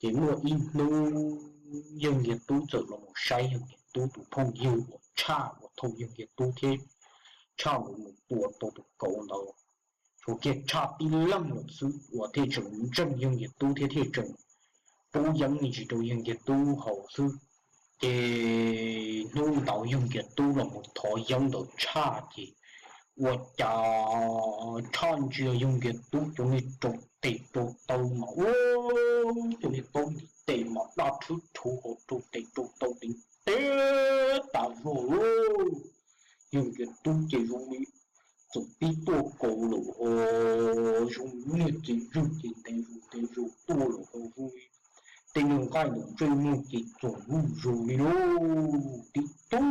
Ces muaj ib hnub yawg Nkias Tub txawm los mus saib yawg Nkias Tub tus phooj ywg uas tshaj uas thaum yawg Nkias Tub thiab tshaj nkawd mus tua tau tus kauv ntawd, ua kiag tshaj tib leeg lawm xwb uas thiaj tseem ntseeg yawg Nkias Tub thiab thiaj tseem pub yeeb me ntsis rau yawg Nkias Tub haus xwb. Ces hnub ntawd yawg Nkias Tub los mus thov yeeb ntawm tshaj ces ua cas tshaj ntsia yawg Nkias Tub cov niag rau tes rau taw mas ua cov niag taub ntiv tes mas daj rhwb rhuv hauv rau tes rau taw ntev ntev tas zog lauj. Yawg Nkias Tub ces zoo li txawm pib tuaj kaus lawm ho zoo li niag txiv ntswg ces ntev zus ntev zus tuaj lawm ho zoo li tej niag nqaij ntawm ntsej muag ces txoom luj zus li lauj. Tib tug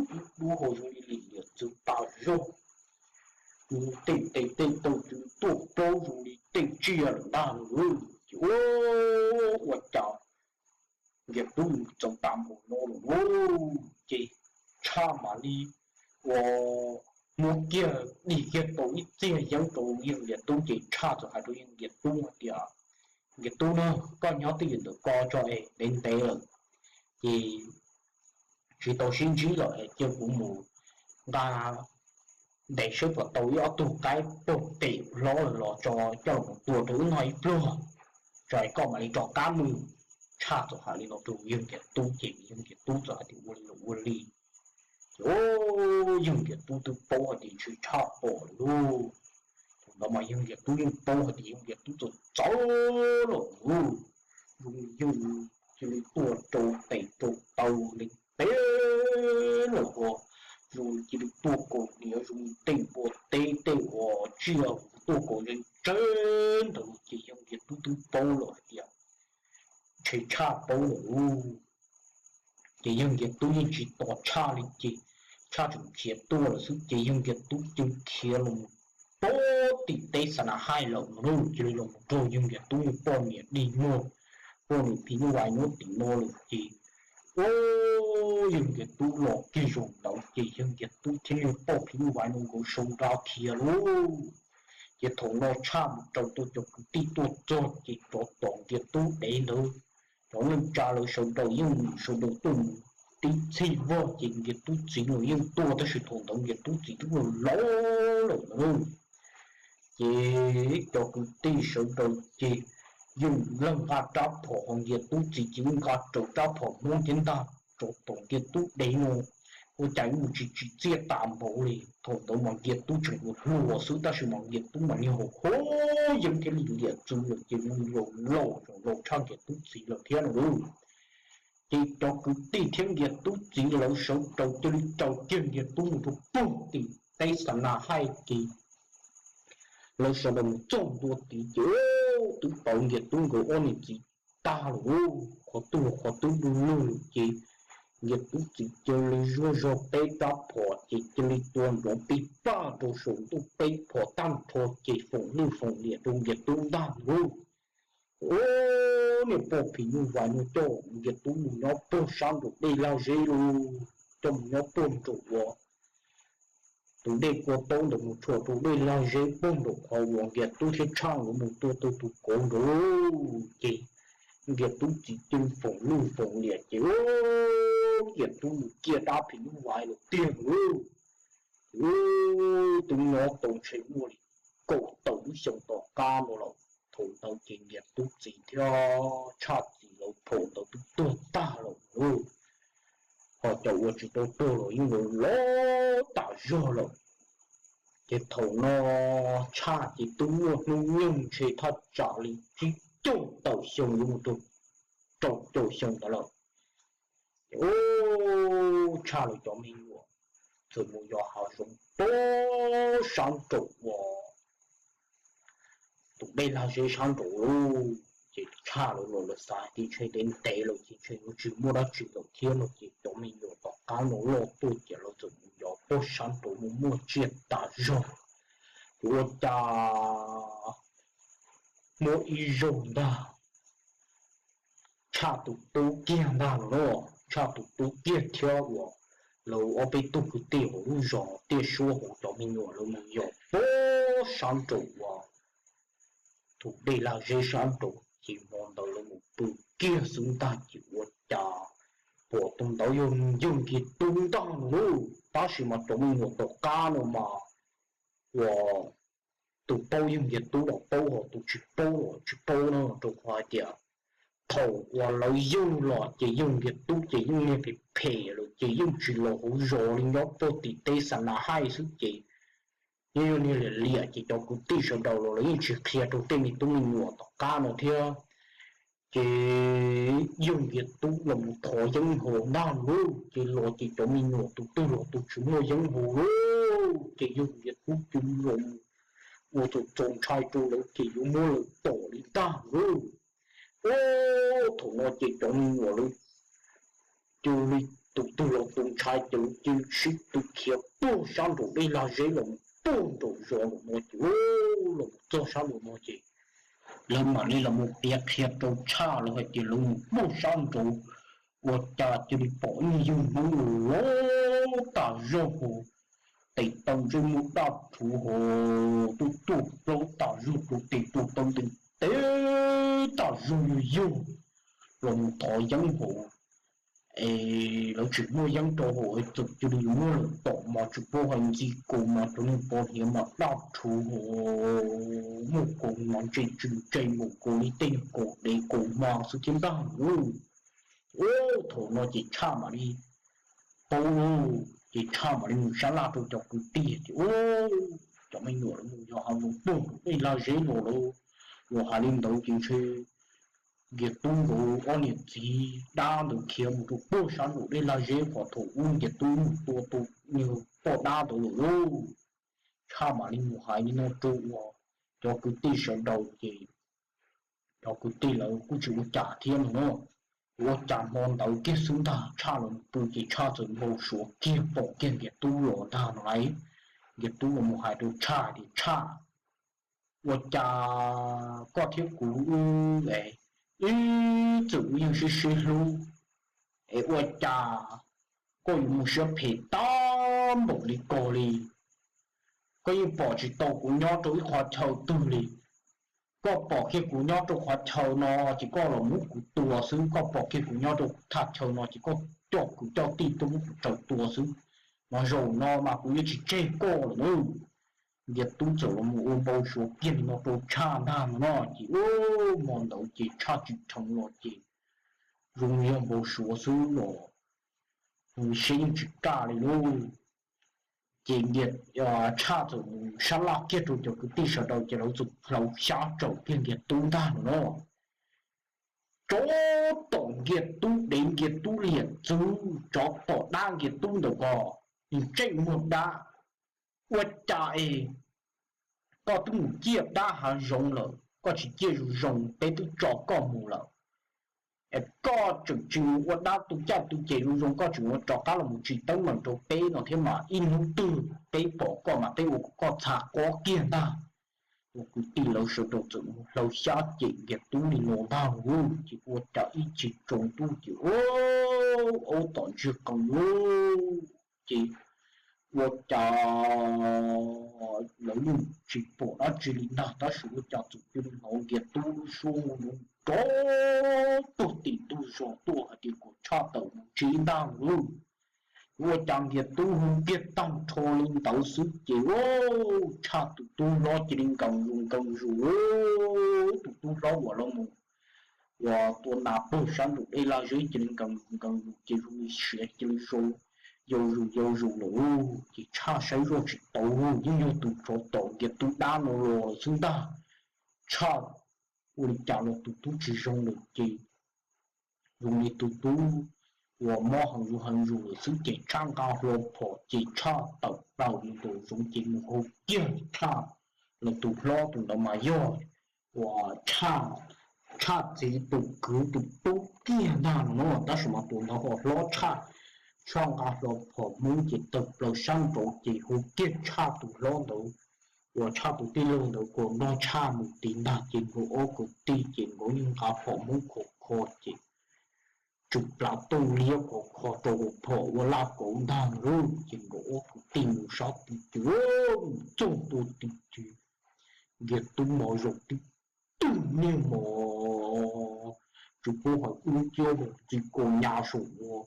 tib dub ho zoo li lim liam txwv tas zog, tej tes tej taw txwv tuaj plaub zoo li tej tsiaj lawm ntag lauj. Ces ua ua cas Nkias Tub mus txog tas npaum no lawm lauj, ces tshaj mam li ua muab kiag dig kiag tau ib txiag yeeb rau yawg Nkias Tub ces tshaj txawm hais rau yawg Nkias Tub hais tias, Nkias Tub na, koj nyob twj ywm ntawm ko tso es ntev ntev lawm ces tsis tau sib ntsib lawm es cia kuv mus nqa ntes saib puas tau ib ob tug qaib pog tes hlob los tso coj los tua rau wb noj ib pluag, tso es koj mam li rov qab mus. Tshaj txawm hais li no rau yawg Nkias Tub ces yawg Nkias Tub txawm hais tias ua li los ua li. Ces yawg Nkias Tub twb paub hais tias ntshe tshaj pom lawm lauj. Thaum ntawd mas yawg Nkias Tub yeej paub hais tias yawg Nkias Tub txawm txawv lawm lauj. Zoo li yawg cia li tuaj rau tes rau taw ntev ntev lawm ho zoo li cia li tuaj kaus hniav zoo li tej npua teb tej uas tsiaj tuaj kaus ze tseb ntawd ces yawg Nkias Tub twb paub lawm hais tias ntshe tshaj paub lawm lauj. Ces yawg Nkias Tub yeej tsis tos tshaj li ces tshaj tseem khiav tuaj lawm xwb ces yawg Nkias Tub cia li khiav los puag tim teb xa na haij lawm no lauj. Cia li los mus raug yawg Nkias Tub niag poj niam dig muag, poj niam phim nyuj vais nyob tim no lawm ces ua yawg Nkias Tub los kiag zaum ntawd ces yawg Nkias Tub thiab niag poj phim nyuj vais no nkawd sau nra khiav lauj. Ces thaum no tshaj mus raws tau cov kwv tij tuaj txog ces rov tom Nkias Tub dev ntawd, cov neej tsa lawv sawv daws yeej sawv daws tuaj mus tib txhij vog ces Nkias Tub txiv los yeej tuaj tab sis thaum ntawd Nkias Tub txiv twb laus laus lawm lauj. Ces cov kwv tij sawv daws ces yeej leej nqa rab phom ho Nkias Tub txiv ces yeej nqa raws rab phom Hmoob thiab ntag rov tom Nkias Tub dev no. Ua cas mus tsis tsim txiaj tas npaum li. Thaum ntawd mas Nkias Tub tseem ua hluas xwb tab sis mas Nkias Tub mas niag haus huab yeeb thiab lim liam txwv lawm ces mus laus laus tseem laus tshaj Nkias Tub txiv lawm thiab no lauj. Ces cov kwv tij thiab Nkias Tub txiv lawv sawv daws cia li raws kiag Nkias Tub mus rau puag tim teb xa na haij ces lawv sawv daws mus txog ntua tid ces twb pom Nkias Tub nkawd ob niam txiv tag lawm lauj. Qhov twg los qhov twb du lug lawm ces Nkias Tub txiv cia li zuaj zog peb rab phom ces cia li tua nrov pij paj rau saum ntuj peb phom tag nrho ces foom lwj foom liam rau Nkias Tub ntag lauj. Niag poj phim nyuj vais no coj Nkias Tub mus nyob puag sab nraum dej lag zeb lauj, coj mus nyob puag nraum uas tus dej kua taub ntawd mus tshua rau dej lag zeb puag nraum qhov uas Nkias Tub thiab tshaj nkawd mus tua tau tus kauv nraud lauj. Ces Nkias Tub txiv cia li foom lwj foom liam ces Nkias Tub mus ciaj dab phim nyuj vais lawm tiag lauj. Ces twb nyob tau ntshe muaj li kaum tawm lub xyoo tom qab no lawm. Thaum ntawd ces Nkias Tub txiv thiab Tshaj txiv lawv phaum ntawd twb tuag tag lawm lauj. Ho cov uas tsis tau tuag los yeej laus laus tas zog lawm. Ces thaum no Tshaj ces twb muaj hnub nyoog ntshe thaj tsam li tsib caug tawm xyoo yuav mus rau rau caum xyoo ntawd lawm. Ces Tshaj lawv cov me nyuam txawm mus yos hav zoov puag sab nraum uas tus dej lag zeb sab nraum lauj. Ces Tshaj lawv los lawv xav hais tias ntshe ntev ntev lawm ces ntshe yuav tsis muaj dab tsi lawm thiab no ces cov me nyuam tom qab no loj tuaj ces lawv txawm mus yos puag sab nraud mus muaj tsiaj tas zog. Ces ua cas muaj ib zaug ntag Tshaj tus tub kiag ntag no, Tshaj tus tub kiag thiab uas lawv ob peb tug kwv tij hauv lub zos tiaj suab hauv cov me nyuam lawv mus yos puag sab nraum uas tus dej lag zeb sab nraum ces hmo ntawd lawv mus pw kiag xwb ntag ces ua cas pom tus ntawd yog yawg Nkias Tub ntag no lauj. Tab sis mas cov me nyuam tom qab no mas uas tus paub yog Nkiag Tub los paub, ho tus tsis paub los tsis paub no, rau qhov hais tias thaum uas lawv yug los ces yog Nkiag Tub ces yeej niag phem phem lawm ces yeej tsis los hauv zos li, nyob puag tim teb xa na haij xwb ces yeej yog niag liam liam ces cov kwv tij sawv daws los lawv yeej tsis qhia rau tej me tub me nyuam tom qab no thiab. Ces yog Nkiag Tub los mus thov yeeb haus ntag lauj, ces los ces cov me nyuam tus twg los tus tsis muaj yeeb haus lauj, ces yog Nkiag Tub cia li los ua txaus ntshai rau lawv ces yuav muab lawv tom li ntag lauj. Ub, thaum no ces cov me nyuam lawv cia li tus twg los tus ntshai ces lawv cia li sib tw khiav puag sab nraum dej lag zeb los puag nraum zos lawm no ces, los txog sab nraum no ces lawv mam li los mus piav qhia rau Tshaj lawv hais tias lawv mus puag sab nraud ua cas cia li pom ib yawg Hmoob loj tas zog hos, tes taw ntsej muag daj rhuv hos, tuaj tuaj plaub tas zog, tus tes tus taw ntees teb tas zog, yog yog los mus thov yeeb haus. Es lawv tsis muaj yeeb rau haus es txawm cia li muab lawv tom mas tsis paub hais ntxi kaus mas cov niag pov hniav mas daj rhuv hos, muaj kaus mas ntse tsw ntse mus kaus li tej niag kaus dev kaus hma xwb thiab ntag lauj. Ub, thaum no ces Tshaj mam li paub lauj, ces Tshaj mam li mus sab laj rau cov kwv tij tias, Ub, cov me nyuam lawv mus yos hav zoov puag nraum dej lag zeb los lawm, yog hais li ntawd ces ntshe Nkiag Tub nkawd ob niam txiv dab ntawd khiav mus rau puag sab nraum dej lag zeb qhov thaum ub Nkiag Tub mus tua tus niag poj dab ntawd lawm lauj. Tshaj mam li mus hais li no rau uas cov kwv tij sawv daws ces cov kwv tij lawv kuj tsis ua cas thiab no na. Ua cas hmo ntawd kiag xwb ntag Tshaj los pw ces Tshaj txawm npau suav kiag pom kiag Nkiag Tub los ntag no lauj. Nkiag Tub los mus hais rau Tshaj tias, Tshaj, ua cas koj thiab kuv wb es ib txwm wb yeej sib sib hlub, es ua cas koj yuav mus siab phem tag npaum li ko li? Koj yeej pom tsis tau kuv nyob rau ib qhov chaw twg li. Koj pom kiag kuv nyob rau qhov chaw no ces koj los muab kuv tua xwb, koj pom kiag kuv nyob rau thaj chaw no ces koj coj kwv coj tij tuaj muab kuv raws tua xwb. Mas zaum no mas kuv yuav tsis tseg koj lawm na. Nkiag Tub txawm los mus ua npau suav kiag li no rau Tshaj ntag no no ces ub, hmo ntawd ces Tshaj tsim dheev los ces zoo yog npau suav xwb los, siab yeej tsis kaj li lauj. Ces Nkiag, Tshaj txawm mus sab laj kiag rau cov kwv tij sawv daws ces lawv txawm hlawv xyab tsaum kiag Nkiag Tub ntag no no. Tsov tom Nkiag Tub dev, Nkiag Tub liam txwv, tsov tom dab Nkiag Tub ntawm ko, ntsej muag dab. Ua cas es koj twb mus ciaj dab hav zoov lawm, koj tsis ciaj zoo zoo, peb twb tso koj mus lawm, es koj tseem tsis mus ua dab tu caj tu ces zoo zoo, koj tseem ua rov qab los mus tsis teeb meem rau peb no thiab mas ib hnub twg peb pom koj mas peb ua kom koj txha qob kiag ntag. Ua kwv tij lawv sawv daws txawm mus hlawv xyab cem Nkiag Tub li no ntag lauj, ces ua cas ib chim tsaus ntuj ces ub, aub tom ntsiag qees lauj, ces ua cas lawv yeej tsis pom dab tsi li ntag, tab sis ua cas txawm cia li hnov Nkiag Tub lub suab nrov tuag tim ntug zos tuaj hais tias kom Tshaj tawm mus tsev ntag lauj. Ua cas Nkiag Tub hu kiag tag nrho li ntawd xwb ces ua Tshaj tus tub hlob cia li nkees zus nkees zus, tus tub hlob uas los mus uas tua nas puag sab nraum dej laj zeb cia li nkees zus nkees zus ces zoo li siav cia li yau zus yau zus lawm. Ces Tshaj saib zoj tsis tau, yeej yog tus tsov tom Nkiag Tub dab no los lawm xwb ntag. Tshaj ua li cas los tus tub tsis zoo lawm ces zoo li tus tub uas mob heev zus heev zus lawm xwb ces Tshaj nqa hlo phom ces Tshaj tawm plaws mus nraum zoov ces mus hu kiag Tshaj los tus hlob tus ntawd mas yog uas Tshaj txiv tus kwv tus tub kiag ntag no na, tab sis mas tus ntawd ho hlob Tshaj. Tshaj nqa hlo phom Hmoob ces tawm plaws sab nraud ces hu kiag Tshaj tus hlob ntawd uas Tshaj tus tij laug ntawd kom nrog Tshaj mus tid ntag ces nkawd ob kwv tij ces nkawd yeej nqa phom Hmoob khov kho ces tsw plav tooj liab khov kho rau hauv phom ua laj kauv ntag lauj. Ces nkawd ob kwv tij mus sab tid ces mus txog ntua tid ces Nkiag Tub mos zaum tib tug niag mos, tsis paub hais ub ciab mus txiv kaus nyas saum ua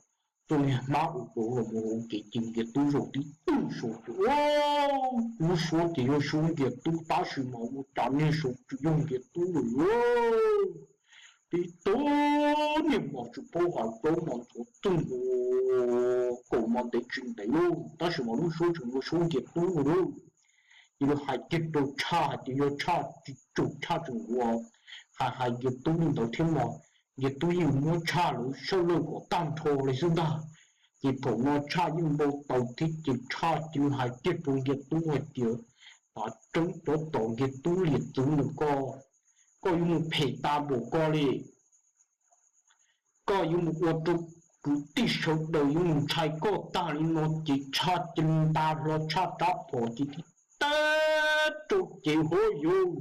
txoj niag hmab ua rau los mus ua ke ces Nkias Tub zaum tib tug saud ces lub suab ces yog suab Nkias Tub tab sis mas ua cas niag saud tsis yog Nkias Tub lawm. Tib tug niag mos tsis paub hais plaub mos ntxhuav txwj nkaus kaum mos ntev tsis ntev lauj, tab sis mas lub suab tseem yog suab Nkias Tub no lauj. Ces lawv hais kiag rau Tshaj hais tias yog Tshaj tsis tsum Tshaj tseem ua hais hais Nkias Tub li ntawd thiab mas Nkias Tub yeej muab Tshaj lawv sawv lawj kom tag nrho li xwb ntag. Ces thaum no Tshaj yeej npau taws thiab ces Tshaj cia li hais kiag rau Nkias Tub hais tias, Tav tseeb cov tom Nkias Tub liam txwv ntawm koj, koj yuav mus phem tas npaum koj li. Koj yuav mus ua rau kwv tij sawv daws yuav mus ntshai koj tag li no. Ces Tshaj cia li nta hlo Tshaj rab phom ces tib teb rau ces hov yus,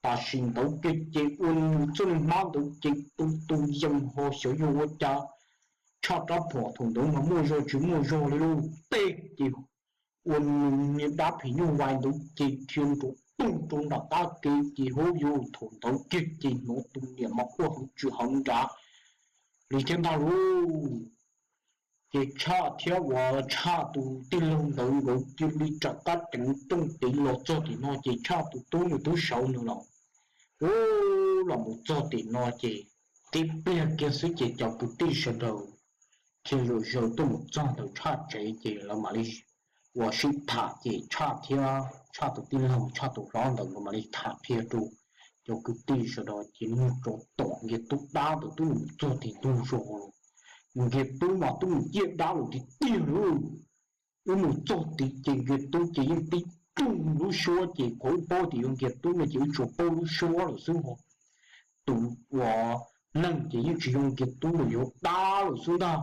tam sim ntawd kiag ces ua nws txoj niag hmab ntawd ces tu tu yees ho xyov yog ua cas Tshaj rab phom thaum ntawd mas muaj zog tsis muaj zog li lauj, teb ces ua nws niag dab phim nyuj vais ntawd ces dhia nrov toog rau nram qab kev ces hov yus, thaum ntawd kiag ces hnov tus niam mas quaj heev tsis heev nrad li thiab ntag lauj. Ces Tshaj thiab uas Tshaj tus tij laug ntawd nkawd cia li rov qab ceev rooj tiv los txog tim no ces Tshaj tus tub nws twb sawv nws los, ub, los mus txog tim no ces tib pliag kiag xwb ces cov kwv tij sawv daws dhia zom zaws tuaj mus txog ntawm Tshaj tsev ces lawv mam li ua sib tham ces Tshaj thiab Tshaj tus tij laug Tshaj tus hlob ntawd nkawd mam li tham qhia rau cov kwv tij sawv daws ces niag tsov tom Nkias Tub dab ntawd twb mus txog tim ntug zos lawm. Nkias Tub mas twb mus ciaj dab lawm tiag tiag lauj. Wb mus txog tid ces Nkias Tub ces yeej tib tug lub suab ces qhov wb paub tias yog Nkias Tub no ces wb tsuas paub lub suab lawm xwb ho. Tus uas neeg ces yeej tsis yog Nkias Tub lawm, yog dab lawm xwb ntag.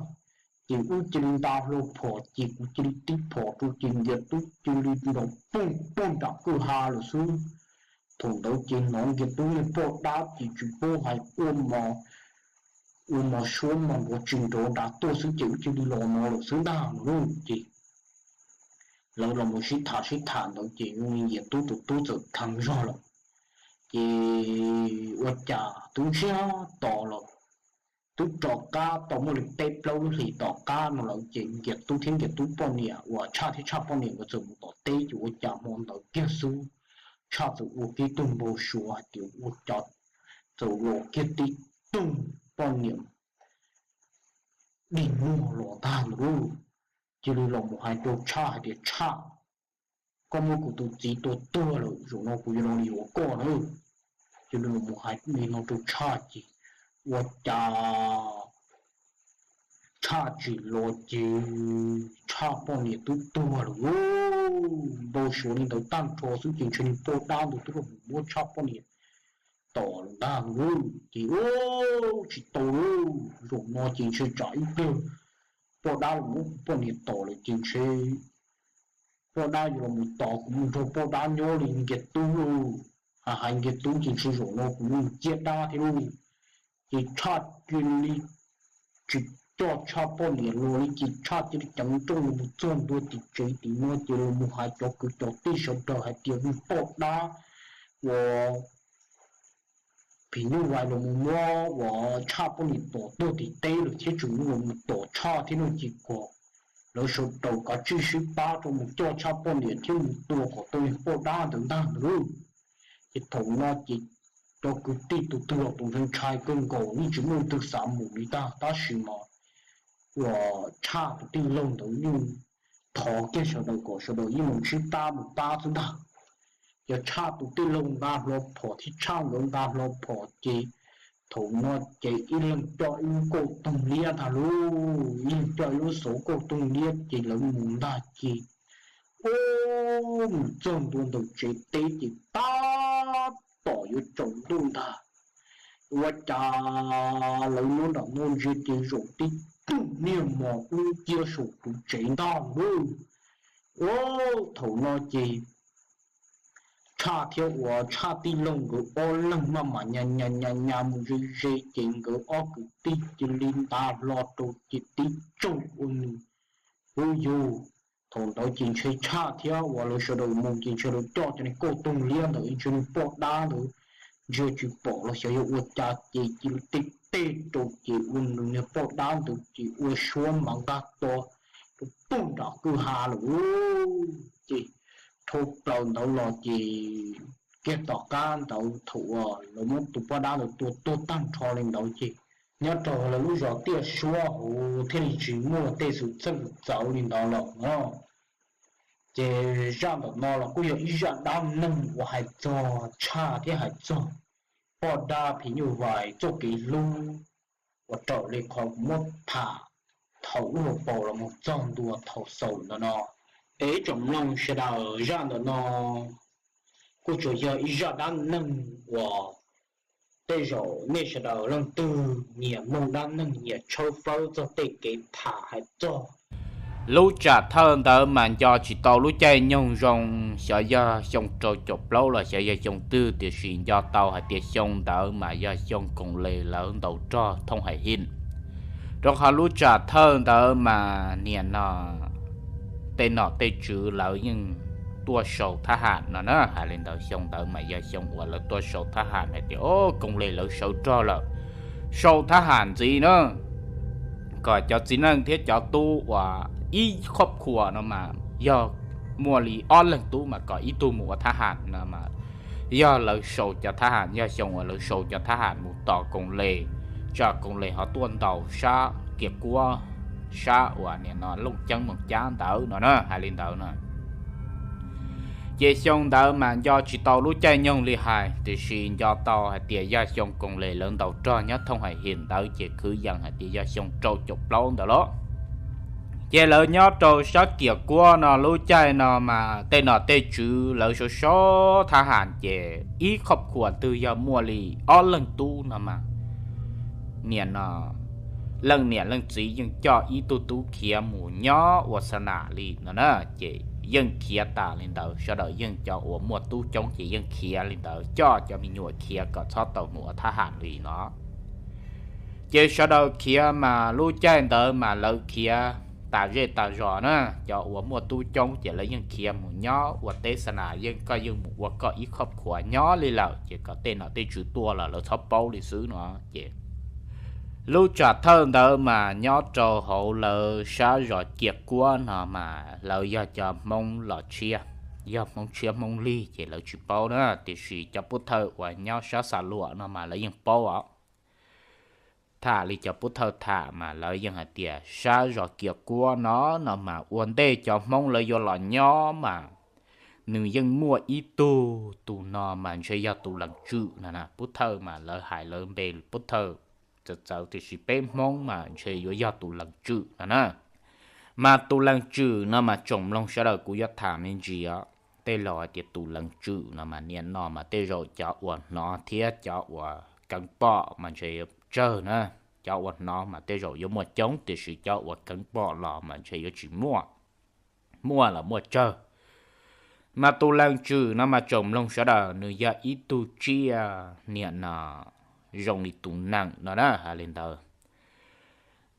Ces wb cia li nta hlo phom ces kuv cia li tib phom rau ces Nkias Tub cia li nrov poog poog nram kwj ha lawm xwb. Thaum ntawd ces hnov Nkias Tub niag poj dab ces tsis paub hais ua mos, ua mos suab mos nrov tsis nrov nrad tuaj xwb ces wb cia li los no lawm xwb ntag no lauj. Ces lawv los mus sib tham sib tham ntawd ces Nkias Tub tus tub txawm dheev zog lawm. Ces ua cas twb ntsiag to los, twb rov qab tau muaj li peb plaub lub hlis tom qab no lawm ces Nkias Tub thiab Nkias Tub poj niam uas Tshaj thiab Tshaj poj niam nkawd txawm mus tom teb ces ua cas hmo ntawd kiag xwb Tshaj txawm ua kiag tug npau suav hais tias ua cas txawm los kiag tib tug poj niam dig muag los ntag ntawd lauj. Cia li los mus hais rau Tshaj hais tias Tshaj, koj muab kuv tus txiv tua tuag lawm, zaum no kuv yuav los yuav koj na. Cia li los mus hais li no rau Tshaj ces ua cas Tshaj tsim los ces Tshaj poj niam twb tuag lawm lauj. Npau suav li ntawd tag nrho xwb ces ntshe niag poj dab ntawd twb los mus muab Tshaj poj niam tom lawm ntag lauj. Ces ua tsis tau lauj, zaum no ces ntshe tsam ib pliag poj dab los muab kuv poj niam tom lawm ces ntshe poj dab yuav los mus tos kuv mus nrog poj dab nyob li Nkias Tub lauj. Hais hais Nkias Tub ces ntshe zaum no kuv yuav mus ciaj dab thiab lauj. Ces Tshaj cia li tsis coj Tshaj poj niam los li ces Tshaj cia li ceev nrooj los mus txog ntua tim tsev tim no ces los mus hais cov kwv cov tij sawv daws hais tias niag poj dab uas phim nyuj vais los mus muab uas Tshaj poj niam tom tuag tim teb lawm thiab tseem los mus tom Tshaj thiab no ces kom lawv sawv daws kav tsij sib pab rau mus coj Tshaj poj niam thiab mus tua kom tau niag poj dab ntawd ntag ntag lauj. Ces thaum no ces cov kwv tij tus twg los tus ntshai ntshai kawg nkaus yeej tsis muaj leej twg xav mus li ntag tab sis mas uas Tshaj tus tij laug ntawd yeej thov kiag sawv daws kom sawv daws yeej mus sib pab mus pab xwb ntag. Ces Tshaj tus tij laug nqa hlo phom thiab Tshaj nkawd nqa hlo phom ces thaum no ces ib leeg coj ib lub kauj toog liab ntag lauj, ib leeg coj ib lub xauv kauj toog liab ces lawv mus ntag ces ua mus txog ntua ntawm tsev teb ces tab tom yuav tsaus ntuj ntag. Ua cas lawv nyob nram no ntsia ces zaum tib tug niag mos dub nciab saum tus tsev ntag lauj. Ua thaum no ces Tshaj thiab uas Tshaj tij laug nkawd ob leeg maj mam nyas nyas nyas nyas mus ze ze ces nkawd ob kwv tij cia li nta hlo rau ces tib tsaug ua nws. Ub yus, thaum ntawd ces ntshe Tshaj thiab uas lawv sawv daws mus ces ntshe lawv coj cov niag kauj toog liab ntawd ntshe niag poj dab ntawd ntsia tsis pom los xyov yog ua cas ces cia li tib teb rau ces ua nws niag poj dab ntawd ces ua suab mas nkag to rau pug nram kwj ha lawm. Ces dhau plaws ntawd los ces kiag tom qab ntawd thaum uas lawv muab tus poj dab ntawd tua tuag tag nrho li ntawd ces nyob rau lawv lub zos Tiaj Suab hauv thiaj li tsis muaj tej xwm txheej txawv li ntawd lawm no. Ces zaj ntawm no los kuj yog ib zaj dab neeg uas hais txog tshaj thiab hais txog poj dab phim nyuj vais txoj kev hlub uas raws li qhov kuv muab tham thaum ub hauv paus los mus txog ntua thaum xaus ntawm no. Es ib tsoom mloog sawv daws, zaj ntawm no kuj tsuas yog ib zaj dab neeg uas tej zaum nej sawv daws leej twg nyiam mloog dab neeg nyiam tshawb fawb txog tej kev tham hais txog lub tsam thawj ntawd mas nco tsis tau lub caij nyoog zoo, xyov yog xyoo rau caum plaub los xyov yog xyoo twg, tiam sis nco tau hais tias xyoo ntawd mas yog xyoo koom les lawv ntaus rog thooj hais him, rau qhov lub tsam thawj ntawd mas niam no tej nom tej tswv lawv yeej tuaj sau thab ham no na. Hais li ntawd xyoo ntawd mas yog xyoo uas lawv tuaj sau thab ham hais tias o koom les lawv sawv rog lawm, sau thab ham ntxiv na, kom cov txiv neej thiab cov tub uas ib qhov khuas no mas yog muaj li ob leeg tub mas kom ib tug mus ua thab ham no mas yog lawv sau cov thab ham, yog xyoo uas lawv sau cov thab ham mus tos koom les, tsam koom les ho tuaj ntaus sab Kias Kuab, sab uas niam no Looj Ceeb Moos Cab ntawd no na. Hais li ntawd no ces xyoo ntawd mas nco tsis tau lub caij nyoog li hais, tiam sis nco tau hais tias yog xyoo koom les lawv ntaus rog nyob thooj hais him ntawd ces kwv yees hais tias yog xyoo rau caum plaub ntawd los. Ces lawv nyob rau sab Kias Kuab no lub caij no mas tej nom tej tswv lawv sau sau thab ham ces ib qhov khuas twg yog muaj li ob leeg tub no mas niam no leej niam leej txiv yeej coj ib tug tub khiav mus nyob ua xa nam li no na. Ces yeej khiav tas li ntawd, sawv daws yeej cov uas muaj tub coob ces yeej khiav li ntawd, coj cov me nyuam khiav kom txhob tau mus ua thab ham li no. Ces sawv daws khiav mas lub caij ntawd mas lawv khiav tas zej tas zos na, cov uas muaj tub coob ces lawv yeej khiav mus nyob ua teb xa nas, yeej koj yeej mus ua koj ib qhov khuas nyob li lawm, ces kom tej nom tej tswv tuaj los lawv txhob paub li xwb no. Ces lub tsam thawj ntawd mas nyob rau hauv lawv sab zos Kias Kuab no mas lawv yog cov Hmoob los tshiab, yog Hmoob tshiab Hmoob lig ces lawv tsis paub na, tiam sis cov pub thawj uas nyob sab Xa Luam no mas lawv yeej paub os. Tham li cov pub thawj tham mas lawv yeej hais tias sab zos Kias Kuab no no mas ua ntej cov Hmoob lawv yuav los nyob mas nws yeej muaj ib tug, tus no mas ntshe yog tus Leej Tswm no na. Pub thawj mas lawv hais lawv npe pub thawj txawv txawv, tiam sis peb Hmoob mas ntshe yuav yog tus Leej Tswm no na. Mas tus Leej Tswm no mas tsoom mloog sawv daws kuv yuav tham me ntsis os. Tej laus hais tias tus Leej Tswm no mas niam no mas tej zaum cov uas hnov thiab cov uas keev pom mas ntshe yuav tsawg na. Cov uas hnov mas tej zaum yuav muaj coob, tiam sis cov uas keev pom los mas ntshe yuav tsis muaj, muaj los muaj tsawg. Mas tus Leej Tswm no mas tsoom mloog sawv daws, nws yog ib tug tsiaj niam no zoo li tus nees no na. Hais li ntawd,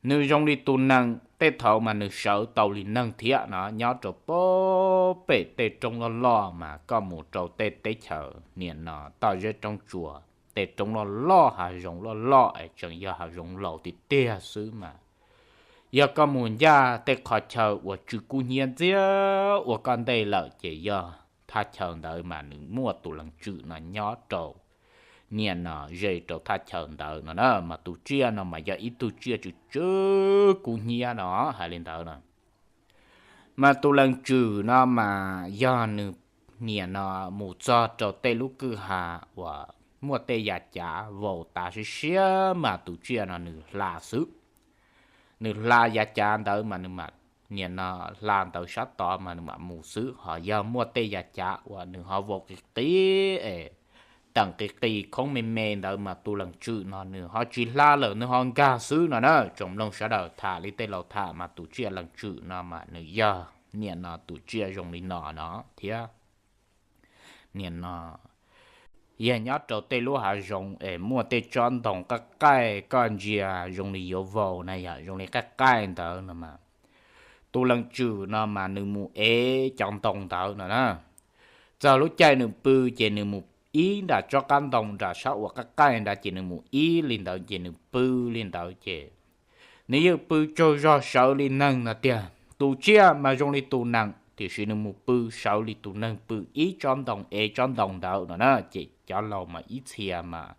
nws zoo li tus nees, tej thaum mas nws sawv tau li neeg thiab no. Nyob rau pem tej roob loj loj mas koj mus rau tej teb chaws niam no toj zeb roob tsuas, tej roob loj loj hav zoov loj loj es tseem yog hav zoov laus tiag tiag xwb mas yog koj mus ncaj tej qhov chaw uas tsw kub hnyiab ntxiag ua koj ntej lawm ces yog thaj chaw ntawd mas nws muaj tus Leej Tswm no nyob rau niam no ze rau thaj chaw ntawd no na. Mas tus tsiaj no mas yog ib tug tsiaj tsw tsw kub hnyiab no. Hais li ntawd no, mas tus Leej Tswm no mas yog nws niam no mus txog rau tej lub kwj ha uas muaj tej yav cav vau tas siab siab mas tus tsiaj no nws hla xwb. Nws hla yav cav ntawd mas nws mam, niam no hla ntawd sab tod mas nws mam mus xwb. Ho yog muaj tej yav cav uas nws ho vau qis qis es teem qis qis khoob me me ntawd mas tus Leej Tswm no nws ho tsis hla lawm, nws ho nkag xwb no na. Tsoom mloog sawv daws, tham li tej laus tham mas tus tsiaj Leej Tswm no mas nws yog niam no tus tsiaj zoo li no no thiab. Niam no yog nyob rau tej lub hav zoov es muaj tej tsob ntoo qaij qaij, koj ntsia zoo li yuav vau na, yog zoo li qaij qaij ntawd no mas tus Leej Tswm no mas nws mus ev cov ntoo ntawd no na. Txog lub caij nws pw ces nws mus ib nram tsob qab ntoo nram sab uas qab qaij nrad ces nws mus ib li ntawd ces nws pw li ntawd ces nws yeej pw tsaug zog sawv li neeg no tiag. Tus tsiaj mas zoo li tus nees tiam sis nws mus pw sawv li tus neeg pw ib tsob ntoo ev tsob ntoo ntawd no na. Ces cov laus mas ib txhia mas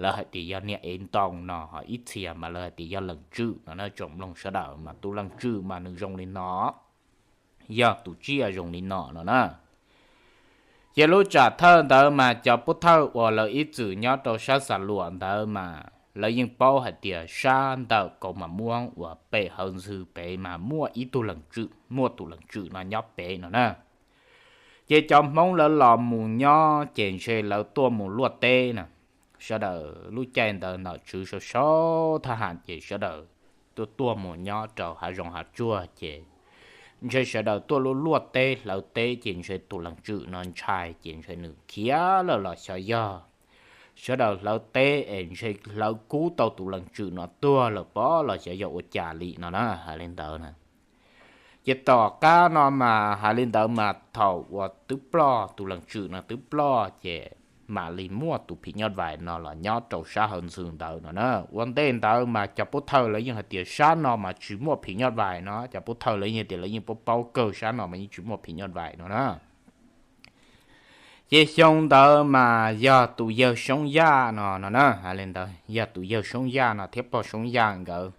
lawv hais tias yog niag ev ntoo no, ho ib txhia mas lawv hais tias yog leej tswm no na. Tsoom mloog sawv daws mas tus leej tswm mas nws zoo li no, yog tus tsiaj zoo li no no na. Ces lub tsam thawj ntawd mas cov pub thawj uas lawv ib txwm nyob rau sab Xa Luam ntawd mas lawv yeej paub hais tias sab ntawm Kaus Mam Muab uas pem Hawv Ntxhw pem mas muaj ib tug leej tswm, muaj tus leej tswm no nyob pem no na. Ces cov Hmoob lawv los mus nyob ces ntshe lawv tuaj mus luaj teb na. Sawv daws lub caij ntawd nom tswv sau sau thab ham ces sawv daws tuaj tuaj mus nyob rau hav zoov hav tsuag ces ntshe sawv daws tuaj luaj luaj teb hlawv teb ces ntshe tus leej tswm no ntshai ces ntshe nws khiav lawm los xyov yog sawv daws hlawv teb es ntshe hlawv kub tau tus leej tswm no tuag lawm pob los xyov yog ua cas li no na, hais li ntawd na. Ces tom qab no mas hais li ntawd mas thaum uas twb ploj tus leej tswm no twb ploj ces mam li muaj tus phim nyuj vais no los nyob rau sab Hawv Ntxhw ntawd no na. Ua ntej ntawd mas cov pub thawj lawv yeej hais tias sab no mas tsis muaj phim nyuj vais no, cov pub thawj lawv yeej tias lawv yeej paub paub kawg sab no mas yeej tsis muaj phim nyuj vais no na. Ces xyoo ntawd mas yog tus yawg Soob Yaj no no na, hais li ntawd yog tus yawg Soob Yaj no thiab pog Soob Yaj nkawd.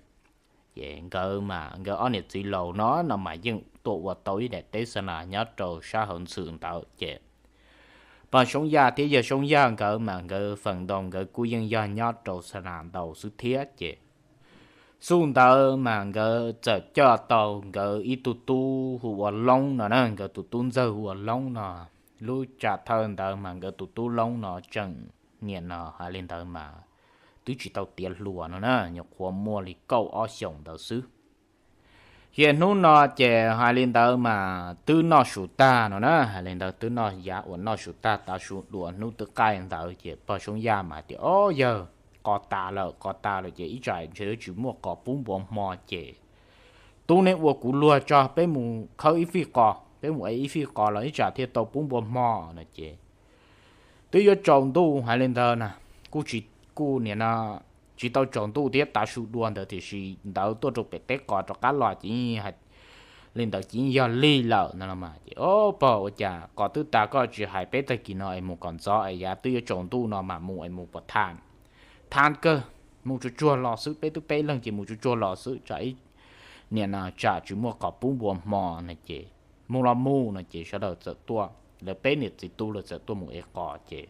Ces nkawd mas nkawd ob niam txiv laus no no mas yeej tuaj ua tau ib daim teb xa nas nyob rau sab Hawv Ntxhw ntawd ces pog Soob Yaj thiab yawg Soob Yaj nkawd mas nkawd feem ntau nkawd kuj yeej yog nyob rau xa nas ntau xwb thiab ces xub ntawd mas nkawd txawm coj tau nkawd ib tug tub hu ua Loob no na, nkawd tus tub ntxawg hu ua Loob no. Lub tsam thawj ntawd mas nkawd tus tub Loob no tseem niam no hais li ntawd mas twb tsis tau tiav hluas no na, nyuam qhuav muaj li kaum ob xyoos ntawd xwb. Ces hnub no ces hais li ntawd mas twb noj su tag no na, hais li ntawd twb noj yav uas noj su tag tav su dua hnub twb qaij ntawd ces pog Soob Yaj mas tias, Ob yawg, qos tas lawm, qos tas lawm ces ib tsam ntshe yuav tsis muaj qos pub npua hmo ces tub neb ua kuv luag tso, peb mus khawb ib fij qos, peb mus ev ib fij qos los ib tsam thiaj tau pub npua hmo no ces twb yuav tsaus ntuj hais li ntawd na, kuj tsis, kuj niam no tsis tau tsaus ntuj thiab tav su dua ntawd tiam sis ntawd tuaj rau pem teb qos rov qab los ces li ntawd ces yog lig lawm no los mas ces, Ob pog, ua cas qos twb tas koj tsis hais peb tag kis no es mus kom ntxov es yav twb yuav tsaus ntuj no mas mus es mus puas tham, tham kawg, mus tsuag tsuag los xwb, peb twb peb leeg ces mus tsuag tsuag los xwb, tsam ib niam no tsam tsis muaj qos pub npua hmo no ces mus los mus no ces sawv daws txawm tuaj, lawv peb niam txiv tub lawv txawm tuaj mus ev qos ces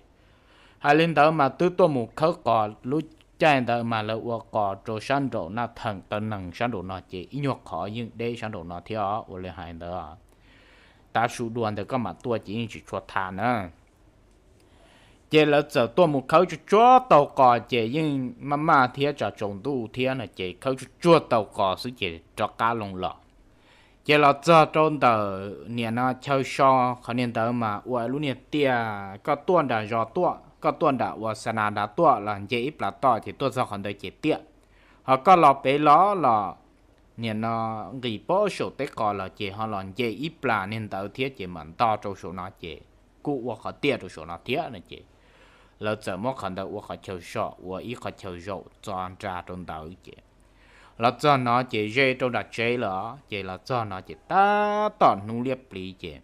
hais li ntawd mas twb tuaj mus khawb qos. Lub caij ntawd mas lawv ua qos rau sab nraum Naj Theem taw nees sab nraum no ces ib nyuag qhov yeej deb sab nraum no thiab os, ua li hais ntawd tav su dua ntawd koj mam tuaj ces yeej tsis tshua tham na. Ces lawv txawm tuaj mus khawb tsuag tsuag tau qos ces yeej maj maj thiab tsam tsaus ntuj thiab no ces khawb tsuag tsuag tau qos xwb ces rov qab loo los. Ces los txog rau ntawm niam no chaw so, qhov niag ntawd mas ua lub niag tiaj, koj tuaj nram zos tuaj, koj tuaj nram uas xa nas nrad tuaj los nce ib plas toj ces tuaj txog qhov ntawd ces tiaj, ho koj los pem los los niam no nqis pob saum teb qos los ces ho los nce ib plas niag ntawd thiab ces mam nto rau saum no ces kuj ua qhov tiaj rau saum no thiab no ces lawv txawm muab qhov ntawd ua qhov chaw so, ua ib qhov chaw zaum txo nra rau ntawd ces los txog no ces ze rau nram tsev lawm ces los txog no ces tab tom hnub liab pliv ces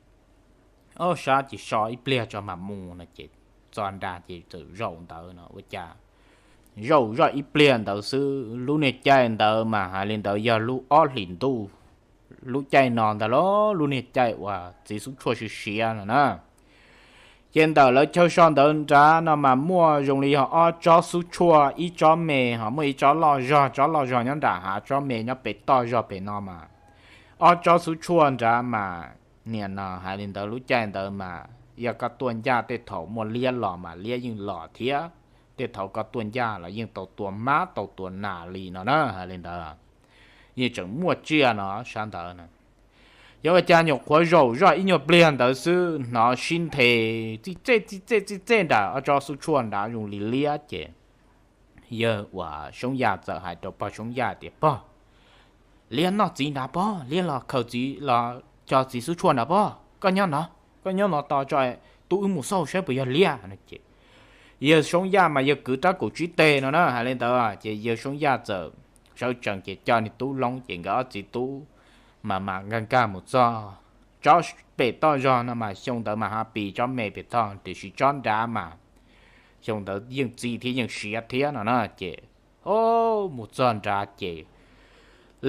ob sab ces so ib pliag tso mam mus no ces txo nra ces txawm zaum ntawd no ua cas zaum zoj ib pliag ntawd xwb. Lub niag caij ntawd mas hais li ntawd yog lub ob hlis ntuj, lub caij no ntag los lub niag caij uas txiv xub tshuaj siav siav no na. Ces ntawm lawv chaw so ntawd nrad no mas muaj zoo li yog ob tsob xub tshuaj, ib tsob me ho muaj ib tsob loj zog, tsob loj zog nyob nram hav, tsob me nyob pem toj zog pem no mas ob tsob xub tshuaj nrad mas niam no hais li ntawd lub caij ntawd mas yog koj tuaj ncaj tej thaum muaj liab los mas liab yeej los thiab, tej thaum koj tuaj ncaj los yeej tau tua mab tau tua nas li no na, hais li ntawd yeej tseem muaj tsiaj no sab ntawd na. Yog ua cas nyuam qhuav zaum zoj ib nyuag pliag ntawd xwb hnov sib nthe txij txej txij txej txij txej nram ob tsob xub tshuaj nrad zoo li liab ces yawg uas Soob Yaj txawm hais rau pog Soob Yaj tias, Pog, liab noj txiv nrad pob, liab los khaws txiv los cog txiv xub tshuaj nrad pob, koj nyob no, koj nyob no tos tso, tub wb mus xauj saib puas yog liab no ces Yawg Soob Yaj mas yawg kwv rab kaum tsib teg no na, hais li ntawd ces yawg Soob Yaj txawm sawv tsees ces coj niag tub loob ces nkawd ob txiv tub mas mam nkag nkag mus txog tsob pem toj zog no mas xyoo ntawd mas hav pis tsob me pem toj, tiam sis tsob nrad mas xyoo ntawd yeej txi thiab yeej siav thiab no na. Ces mus txog nrad ces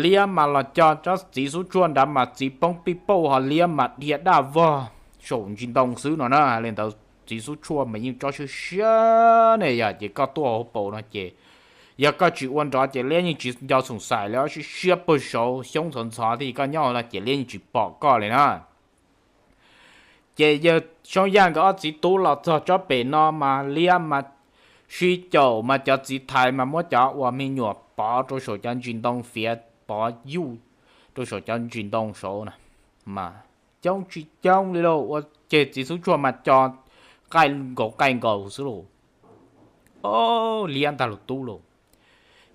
liab mas los co tsob txiv xub tshuaj nrad mas txiv poob pij pauj, ho liab mas dhia daj vog saum ntsis ntoo xwb no na. Hais li ntawd txiv xub tshuaj mas yeej tsob siab siab ne, yog ces koj tuaj hauv paus no ces yog koj tsis ua nrov ces liab yeej tsis nco xoom xais li, siab siab pawg saud xyoob ntxhov ntxhov thiab, koj nyob hauv no ces liab yeej tsis pom koj li na. Ces yawg Soob Yaj nkawd ob txiv tub los txog tsob pem no mas liab mas sib caum mas cov txiv thais mas muab cov uas me nyuam pov rau saum cov ntsis ntoo, fiav pov yuj rau saum cov ntsis ntoo saud na, mas coob tsis coob li lauj, ua ces txiv xub tshuaj mas co qaij nkaus qaij nkaus xwb lauj. Liab ntag lauj tub lauj.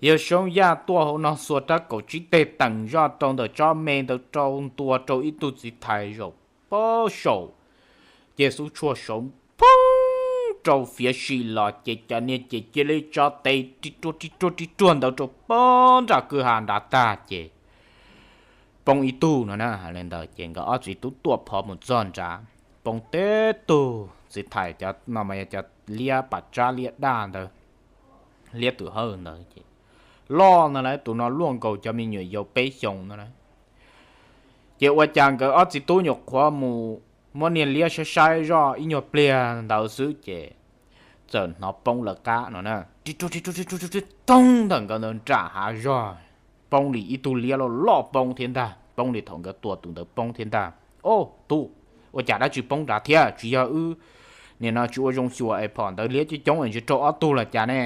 Yawg Soob Yaj tuaj hauv no xuas rab kaum tsib teg teem zoj rau ntawm tsob me ntawd rau ntua rau ib tug txiv thais zaum pob saum, ces xub tshuaj saud poob rau fiav si los ces cov niag ces cia li tso tes ri ruaj ri ruaj ri ruaj ntawd rau pob nram kwj ha nrad tag ces poob ib tug no na. Hais li ntawd ces nkawd ob txiv tub tuaj phov mus txog nrad, poob teb tug txiv thais, cov no mas yog cov liab pam tsab liab daj ntawd, liab tus hawj ntawd ces loj no lawm, tus no luaj nkaus cov me nyuam yaus peb xyoos no lawm. Ces ua cas nkawd ob txiv tub nyuam qhuav mus muab niag liab saib saib zoj ib nyuag pliag ntawd xwb ces txawm hnov poob lawv qab no na, ri ruaj ri ruaj ri ruaj ri ruaj toog ntawm nkawd ntawd nram hav zog. Poob li ib tug liab loj loj poob thiab ntag, poob li thaum nkawd tua tus ntawd poob thiab ntag. Au tub, ua cas dab tsi poob nrad thiab? Tsis yog wb nim no tsis ua zoo xyuas es phom ntawd liab coob coob es ntshe raug ob tug los cas ne?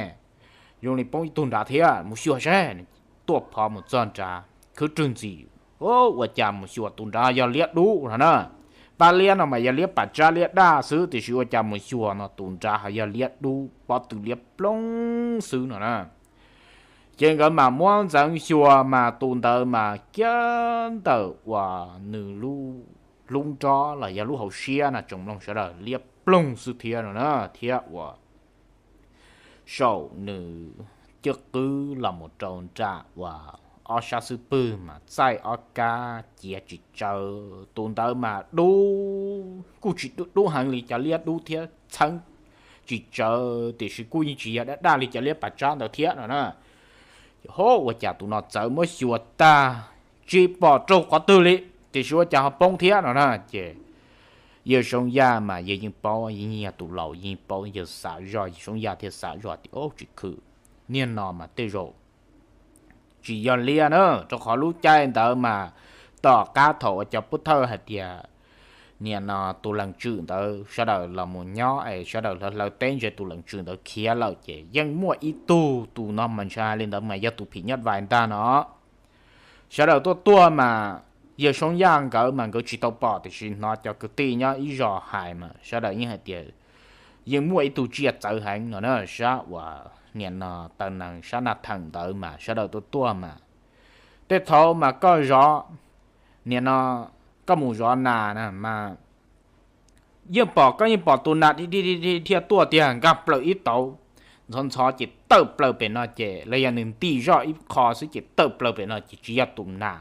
Zoo li poob ib tug nrad thiab, mus xyuas seb. Tuaj phov mus txog nrad khwb rwg ntxim, ua cas mus xyuas tus nrad yog liab dub no na. Pab liab no mas yog liab pam tsab liab daj xwb, tiam sis ua cas mus xyuas no tus nrad ho yog liab dub pob tw liab ploog xwb no na. Ces nkawd mam muab ntxeev xyuas mas tus ntawd mas kiag ntawm uas nws lub nrob los yog lub hauv siab na, tsoom mloog sawv daws, liab ploog xwb thiab no na, thiab uas saum nws cwj qwb los mus rau nram uas ob sab xub pwg mas txaij ob kab ciav tsis tsawv. Tus ntawd mas dub kuj tsis dub heev li cov liab dub thiab, txheeb tsis tsawv tiam sis kuj yeej tsis yog daj daj li cov liab pam tsab ntawd thiab no na. Ces ho ua cas tus no txawv, muab xyuas tag tsis pom raug qhov twg li, tiam sis ua cas ho poob thiab no na. Ces yawg Soob Yaj mas yawg yeej paub, yeej yog tus laus yeej paub, yawg xav zoj, yawg Soob Yaj thiaj xav zoj tias, Au, tsis khwv, niag no mas tej zaum tsis yog liab na, rau qhov lub caij ntawd mas tom qab thaum uas cov pub thawj hais tias nim no tus leej tswm ntawd sawv daws los mus nyob es sawv daws hlawv hlawv teb ntse tus leej tswm ntawd khiav lawm ces yeej muaj ib tug, tus no mas ntshe hais li ntawd mas yog tus phim nyuj vais ntag no. Sawv daws tuaj tuaj mas yawg Soob Yaj nkawd mas nkawd tsis tau pom tiam sis hnov cov kwv tij nyob ib zos hais mas sawv daws yeej hais tias yeej muaj ib tug tsiaj txawv heev no na, sab uas nim no taw nees sab Naj Theem ntawd mas sawv daws tuaj tuaj mas tej thaum mas koj zov, nim no koj mus zov nas na mas yeej pom, koj yeej pom tus nas dhia dhia tuaj tiag, nkag plaws ib tauv ntxhov ntxhov ces tawm plaws pem no ces los yog nws nti zoj ib qho xwb ces tawm plaws pem no ces tsis yog tus nas.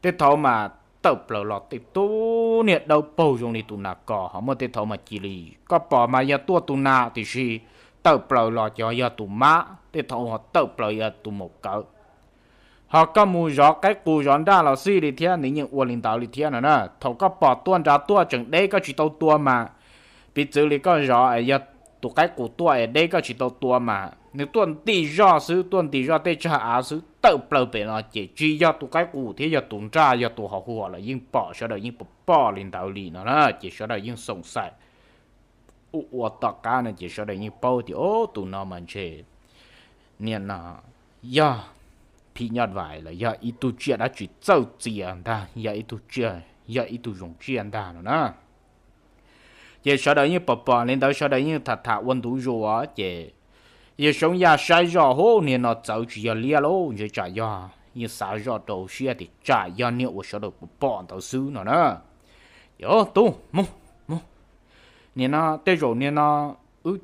Tej thaum mas tawm plaws los tej tug niag dawb paug zoo li tus nas kos, ho muaj tej thaum mas cia li koj pom mas yog tuaj tus nas tiam sis tawm plaws los ces yog tus mab, tej thaum ho tawm plaws yog tus maum kawv. Ho koj mus zov qaib qus zov nraj los xij li thiab nws yeej ua li ntawd li thiab no na. Thaum koj pom tuaj nrad tuaj tseem deb koj tsis tau tua mas, piv txwv li koj zov es yog tus qaib qus tuaj es deb koj tsis tau tua mas nws tuaj nti zoj xwb, tuaj nti zoj tej tsag av xwb tawm plaws pem no ces tsis yog tus qaib qus thiab yog tus nraj, yog tus hauv huam los yeej pom, sawv daws yeej pom pom li ntawd li no na. Ces sawv daws yeej xoom xaim ua ua tom qab no ces sawv daws yeej paub tias, Au, tus no mas ntshe nim no yog phim nyuj vais los yog ib tug tsiaj dab tsi txawj txias ntag, yog ib tug tsiaj, yog ib tug zoo tsiaj ntag no na. Ces sawv daws yeej pom pom li ntawd, sawv daws yeej tham tham ua ntu zus ces yawg Soob Yaj saib zoj, Hu, niag no txawv tsis yog liab lauj, ntshe tsam yog, yeej xav zoj rau siab tias tsam yog niag uas sawv daws pom pom ntawd xwb no na. Ces, Tub, mus, mus, nim no tej zaum niag no wb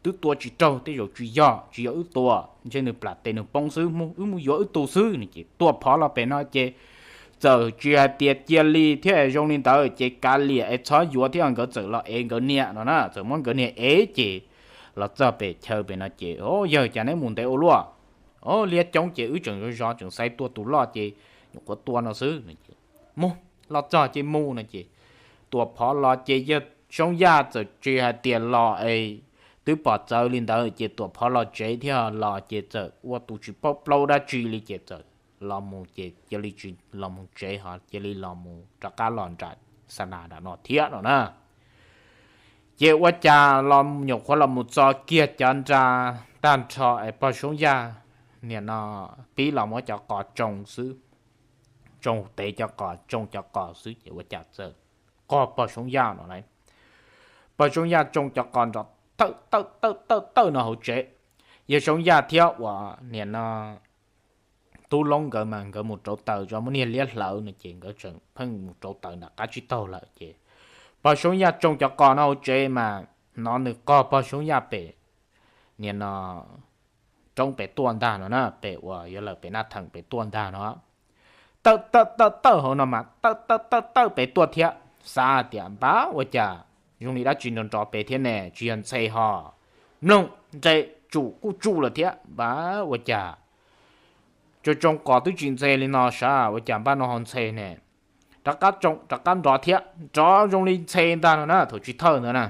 twb tua tsis raug, tej zaum tsis yog, tsis yog wb tua, ntshe nws plam tes nws poob xwb, wb mus yuav wb tus xwb no ces tua phov los pem no ces txawm tsis hais tias cia li thiab zoo li ntawd ces kav liam es txhob yuav thiab, nkawd txawm los ev nkawd niam no na, txawm muab nkawd niam ev ces los txog pem chaw pem no ces, O yawg, cas neb mus ntev ua luaj? O, liab coob ces wb tseem zov zov tseem xaiv tua tus loj ces nyuam qhuav tua no xwb. Mus, los txog ces mus no ces tua phov los ces yawg Soob Yaj txawm tsis hais tias los es twb pom txawv li ntawd ces tua phov los tsev thiab los ces txawm ua tus tsis paub plaub dab tsi li ces txawm los mus ces cia li tsis los mus tsev ho cia li los mus rov qab los nram xa nas nram no thiab no na. Ces ua cas los nyuam qhuav los mus txo kiag cov nra tag nrho es pog Soob Yaj niam no pib los muab cov qos tsoo xwb, tsoo tev cov qos tsoo cov qos xwb ces ua cas txawm qog pog Soob Yaj no lauj. Pog Soob Yaj tsoo cov qos nrov tawj tawj tawj tawj tawj no hauv tsev. Yawg Soob Yaj thiab uas niam no Tub Loob nkawd mas nkawd mus rauv taws tso muab niag liab hlawv no ces nkawd tseem pheej mus rauv taws nram qab tsib taug lawm ces pog Soob Yaj tsoo cov qos no hauv tsev mas hnov nws qog pog Soob Yaj pem niam no roob pem tuaj ntag no na, pem uas yuav lawm pem Naj Theem pem tuaj ntag no. Tawj tawj tawj tawj hauv no mas tawj tawj tawj tawj pem tuaj thiab. Xav tias npab ua cas zoo li dab tsi nrov nrov pem thiab ne, tsis yog ntxhe ho. Mloog, ntxhe, tsum kuj tsum lawm thiab, npab ua cas tsoo tsoo qos twb tsis ntxhe li no sav, ua cas npab no ho ntxhe ne. Rov qab tsoo rov qab nrov thiab, nrov zoo li ntxhe ntag no na, thaum tsis thawj ntawd na.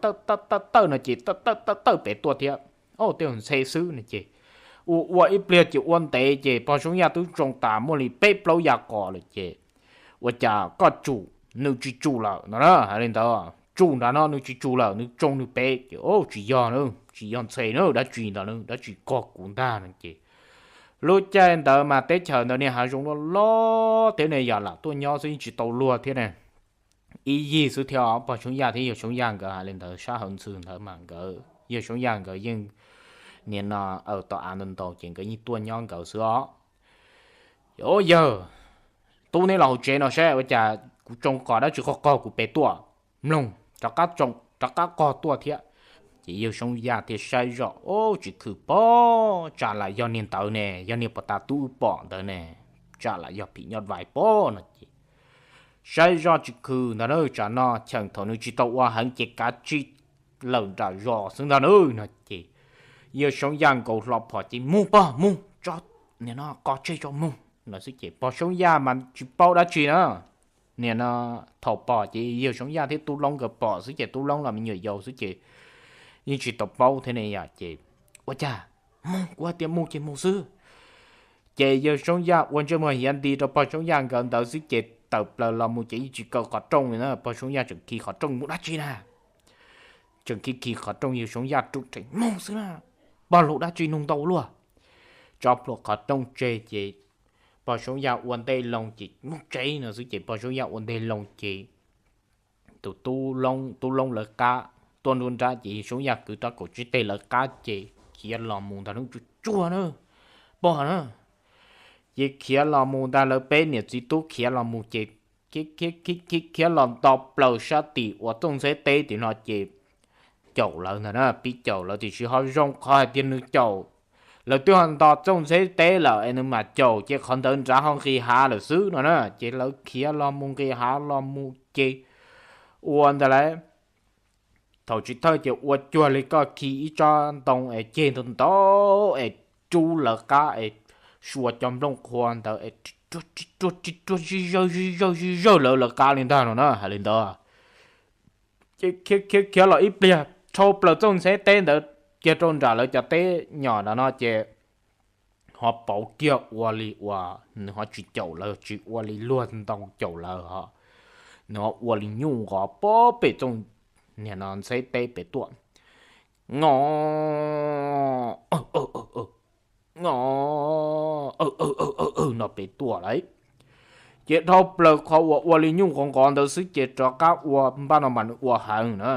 Tawj tawj tawj tawj no ces tawj tawj tawj tawj pem tuaj thiab. O, tej zaum ntxhe xwb no ces ua ua ib pliag ces ua ntev ces pog Soob Yaj twb tsoo tas muaj li peb plaub ya qos lawm ces ua cas koj tsum nws tsis tsum lawm no na, hais li ntawd, tsum nram no nws tsis tsum lawm, nws tsoo nws pem ces, O, tsis yog na, tsis yog ntxhe na, dab tsi ntawd na, dab tsi kog kuv ntag no ces lub caij ntawd mas teb chaws ntawd niag hav zoov loj loj thiab ne, yam lam tuaj nyob xwb yeej tsis tau luag thiab ne. Ib yig xwb thiab os, pog Soob Yaj thiab yawg Soob Yaj nkawd hais li ntawd sab hawv ntxhw ntawd mas nkawd, yawg Soob Yaj nkawd yeej niam no aws tau av ntau ntau ces nkawd yeej tuaj nyob nkawd xwb os. O yawg, tub neb los hauv tsev no saib ua cas kuv tsoo qos dab tsi qog qog kuv pem tuaj. Mloog, rov qab tsoo rov qab qog tuaj thiab. Ces yawg Soob Yaj thiaj saib zoj, O, tsis khwm pob, tsam lam yog niag ntawd ne, yog niag pog tas tub wb pom ntawd ne, tsam lam yog phim nyuj vais pob no ces saib zoj tsis khwm ntag na, tsam no cheem thaum nws tsis tau ua heev ces kav tsij lawm nram zos xwb ntag na no ces yawg Soob Yaj nkaus hlo phom ces mus pog mus tso, nim no qos tseg tso mus no xwb ces pog Soob Yaj mas tsis paub dab tsi na. Nim no thaum pom ces yawg Soob Yaj thiab Tub Loob nkawd pom xwb ces Tub Loob los me nyuam yaus xwb ces yeej tsis tau paub thiab ne yom ces ua cas mus, kuv hais tias mus ces mus xwb. Ces yawg Soob Yaj ua ntsej muag hiav nti rau pog Soob Yaj nkawd ntawd xwb ces tawm plaws los mus ces yeej tsis kaw qhov rooj li na, pog Soob Yaj tseem khi qhov rooj mus dab tsi na. Tseem khi khi qhov rooj, yawg Soob Yaj rub rhe mus xwb na, pog lug dab tsi nug ntau luaj. Tso plhuav qhov rooj tseg ces pog Soob Yaj ua ntej loo ces mus tsev no xwb ces pog Soob Yaj ua ntej loo ces tus Tub Loob lawv qab tuaj nruab nrab ces yawg Soob Yaj kwv rab kaum tsib teg lawv qab ces khiav los mus ntag, hnub tsuag tsuag na, pog na. Ces khiav los mus ntag, lawv peb niam txiv tub khiav los mus ces khiav los nto plaws sab tim uas txooj ntxheb teb tim no ces caum lawv ntag na, pib caum lawv tiam sis ho zoo qhov hais tias nws caum, lawv twb ho nto txooj ntxheb teb lawm es nws mam caum ces qhov ntawd nrad ho nqis hav lawm xwb no na. Ces lawv khiav los mus nqis hav los mus ces ua ntawd lauj. Thaum tsis thawj ces ua cuag li koj khi ib tsob ntoo es ceg ntau ntau es rub lawv qab es sua cov nplooj qhuav ntawd es ri ruag ri ruag ri ruag zij zawj zij zawj zij zawj lawv lawv qab li ntag no na, hais li ntawd. Ces khiav khiav khiav los ib pliag dhau plaws txooj ntxheb teb ntawd kiag rau nram lawv cov teb nyom nram no ces ho pauv kiag ua li uas nws ho tsis caum lawv, tsis ua li luag ntoo caum lawv ho, nws ho ua li nyuj nqov pem txooj, nim no ntxheb teb pem tuaj, ngo, ngo, no pem tuaj lauj. Ces dhau plaws qhov uas ua li nyuj nqov nqov ntawd xwb ces rov qab ua npaj no mas nws ua heev na,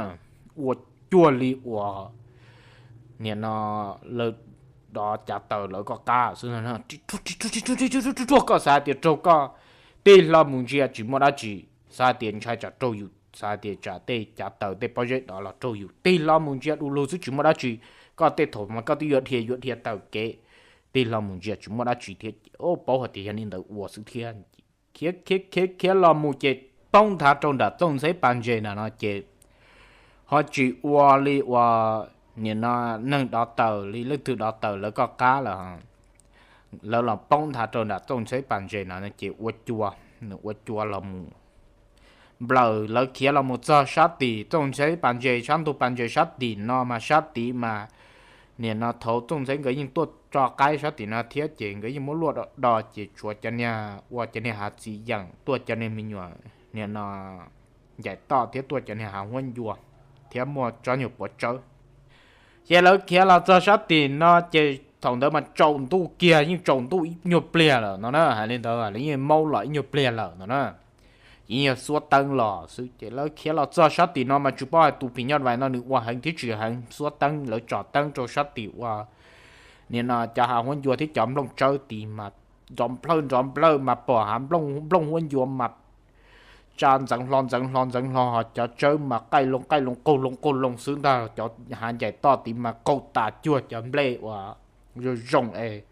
ua cuag li uas nim no lawv dov cav taws lawv koj qab xwb, ruag koj xav tias raug koj tij hlo mus ntsia tsis muaj dab tsi, xav tias ntshai tsam raug yus Xav tias tsam tej cav taws tej pob zeb dov los raug yus, tig hlo mus ntsia du lug xwb tsis muaj dab tsi. Koj tej thaum mas koj twb yuav dhia yuav dhia taws kev, tig hlo mus ntsia tsis muaj dab tsi thiab, paub hais tias yog li ntawd ua xwb thiab. Khiav khiav khiav khiav los mus ces poob nthav rau nram txooj ntxheb pas ntses na no ces ho tsis ua li uas nim no neeg dov taws li leej twg dov taws lawv koj qab lawm. Lawv los poob nthav rau nram txooj ntxheb pas ntses no ces ua cua, ua cua los mus nplawm lawv khiav los mus txog sab tim txooj ntxheb pas ntses, sab ntug pas ntses sab tim no mas sab tid mas nim no thaum txooj ntxheb nkawd yeej tuaj tso qaib sab tim no thiab ces nkawd yeej muab luaj do ces tshuav cov niag ua cov niag hav txiv yeem tuaj cov niag me nyuam nim no ncaim toj thiab tuaj cov niag hav huab ncua thiab muaj tsob nyuag puav tsawb. Ces lawv khiav los txog sab tim no ces thaum ntawd mas tsaus ntuj kiag, yeej tsaus ntuj ib nyuag pliag lawm no na, hais li ntawd lawv yeej maub los ib nyuag pliag lawm no na. Ces yog xuab teeb los xwb ces lawv khiav los txog sab tim no mas tsis paub hais tus phim nyuj vais no nws ua heev thiab tsis heev, xuab teeb lawv tso teeb rau sab tim ua nim no cov hav huab ncua thiab cov nplooj tsawb tid mas nrov nplawj nrov nplawj mas pom hav nplooj huab ncua mas tsa ntxeev hlo ntxeev hlo ntxeev hlo, ho cov tsawb mas qaij loo qaij loo qaug loo qaug loo xwb ntag, cov hav ncaim toj tid mas qaug tas cuag cov nplej uas zoo zoo es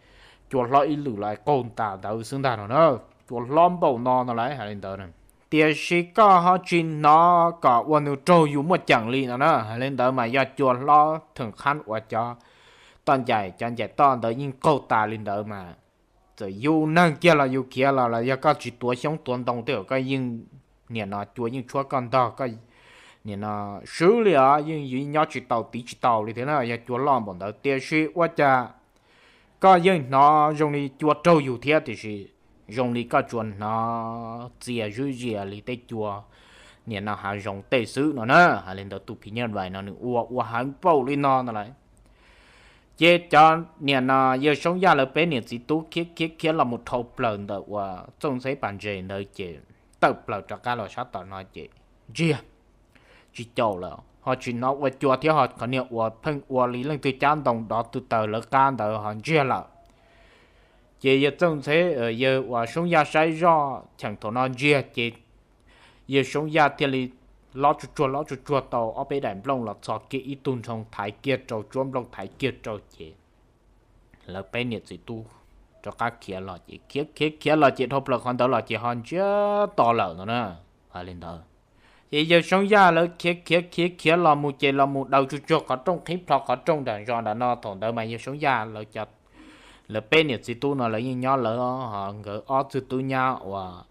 cua hlob ib lwm los qaug tas ntawd xwb ntag no na. Cua hlob npaum no no lawv hais li ntawd. Tiam sis koj ho tsis hnov kom ua nws raug yus muaj ceem li no na, hais li ntawd mas yog cua hlob theem qhab uas cov toj ncaim cov ncaim toj ntawd yeej qaug tas li ntawd mas txawm yus neeg kiag los yus khiav los los yog koj tsis tuav xyoob tuav ntoo tej zaum koj yeej nim no cua yeej tshuab koj ntog, koj nim no swb li os, yeej yus nyob tsis taus tiv tsis taus li thiab na. Yog cua loj npaum ntawd tiam sis ua cas koj yeej hnov zoo li cua raug yus thiab tiam sis zoo li koj tsuas hnov txias zwb zias li tej cua nim no hav zoov tej xwb no na. Hais li ntawd tus phim nyuj vais no nws ua ua heev npaum li no no lawm. Ces cov nim no yawg Soob Yaj lawv peb niam txiv tub khiav khiav khiav los mus dhau plaws ntawm uas txooj ntxheb pas ntses ntawd ces tawm plaws rov qab los sab tom no ces ntsiag tsis caum lawm, ho tsis hnov ua cua thiab, ho qhov niag uas pheej ua li leej twg cab ntoo dov tw taws lawv qab ntawd ho ntsiag lawm. Ces yawg txooj ntxheb, yawg uas Soob Yaj saib zoj cheem thaum no ntsiag ces yawg Soob Yaj thiaj li lob tsuag tsuag lob tsuag tsuag tau ob peb daim nplooj los txhos kiag ib tug nrhoo thaiv kiag rau, tsuab nplooj thaiv kiag rau ces lawv peb niam txiv tub rov qab khiav los ces khiav khiav khiav los ces dhau plaws qhov ntawd los ces ho ntsiag to lawm no na. Hais li ntawd ces yawg Soob Yaj lawv khiav khiav khiav khiav los mus ces los mus daws tsuag tsuag qhov rooj, qhib plho qhov rooj nram zos nram no. Thaum ntawd mas yawg Soob Yaj lawv, lawv peb niam txiv tub no lawv yeej nyob lawv, ho nkawd ob txwg tub nyab uas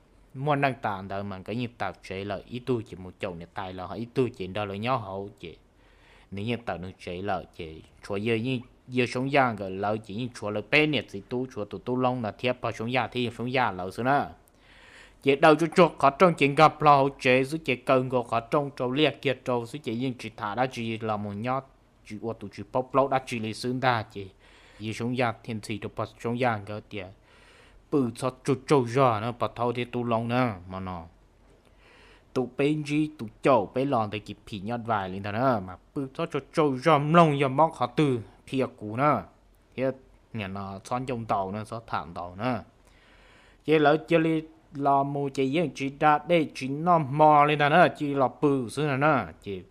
muaj neej tas ntawd mas nkawd yeej tawm tsev lawm, ib tug ces mus caum niam tais lawm, ho ib tug ces nrog lawv nyob hauv ces nws yeej tawm nws tsev lawm ces tshuav yawg Soob Yaj nkawd lawv ces yeej tshuav lawv peb niam txiv tub, tshuav tus tub Loob no thiab pog Soob Yaj thiab yawg Soob Yaj lawv xwb na. Ces daws tsuag tsuag qhov rooj ces nkag plho hauv tsev xwb ces kaw nkaus qhov rooj rau liaj kiag rau xwb ces yeej tsis tham dab tsi los mus nyob tsis ua tus tsis paub plaub dab tsi li xwb ntag. Ces yawg Soob Yaj thiaj ntxhi rau pog Soob Yaj nkawd tias, pw txhob tsaug tsaug zog na pog Thaub thiab tub Loob na, hmo no tus peb ntsib tus caum peb los ntawd ces phim nyuj vais li ntag na, mas pw txhob tsaug tsaug zog mloog yog mob qhov twg qhia kuv na, thiab nim no txhob ncauj ntaus na, txhob tham ntaus na. Ces lawv cia li los mus ces yeej tsis da dej tsis noj hmo li ntag na, cia li los pw xwb no na. Ces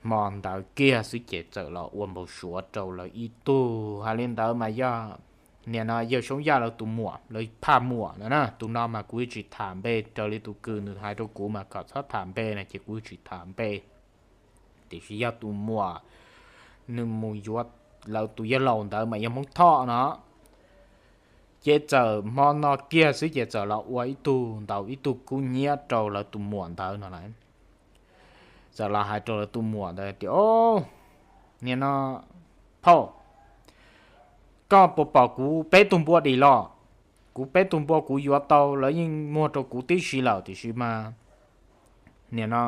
hmo ntawd kiag xwb ces txawm los ua npau suav rau lawv ib tug. Hais li ntawd mas yog nim no yawg Soob Yaj lawv tus muam, lawv phaj muam no na, tus no mas kuv tsis tham npe, raws li tus kws nws hais rau kuv mas kom txhob tham npe na ces kuv tsis tham npe. Tiam sis yog tus muam, nws mus yuav lawv tus yawg laus ntawd mas yog Hmoob Thoj no. Ces txawm hmo no kiag xwb ces txawm los ua ib tug ntaus ib tug kub hnyiab rau lawv tus muam ntawd no lawm. Txawm los hais rau lawv tus muam ntawd tias, o, nim no phauj, koj puas pom kuv peb tug npua dim los? Kuv peb tug npua kuv yuav tau, lawv yeej muag rau kuv tib si lawm tiam sis mas nim no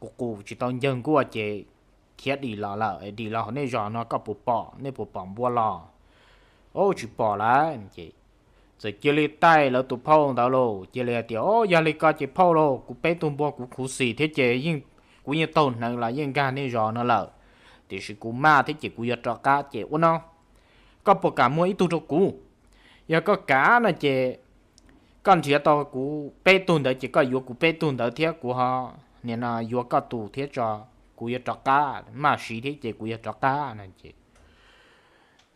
kuv qus tsis tau ncawg nkuaj ces khiav dim los lawm, dim los hauv nej zos no koj puas pom, nej puas pom npua los? O, tsis pom lawm. Ces txawm cia li taij lawv tus phauj ntawd lauj, cia li hais tias, o, yog li ko ces phauj lauj, kuv peb tug npua kuv khuv xim thiab ces yeej, kuv yeej taug hneev los yeej nkag nej zos no lawm, tiam sis kuv maj thiab ces kuv yuav rov qab ces ua no, koj puas kam muag ib tug rau kuv? Yog koj kam no ces koj nrhiav tau kuv peb tug ntawd ces koj yuav kuv peb tug ntawd thiab kuv ho nim no yuav koj tus thiab tso, kuv yuav rov qab, maj siv thiab ces kuv yuav rov qab no ces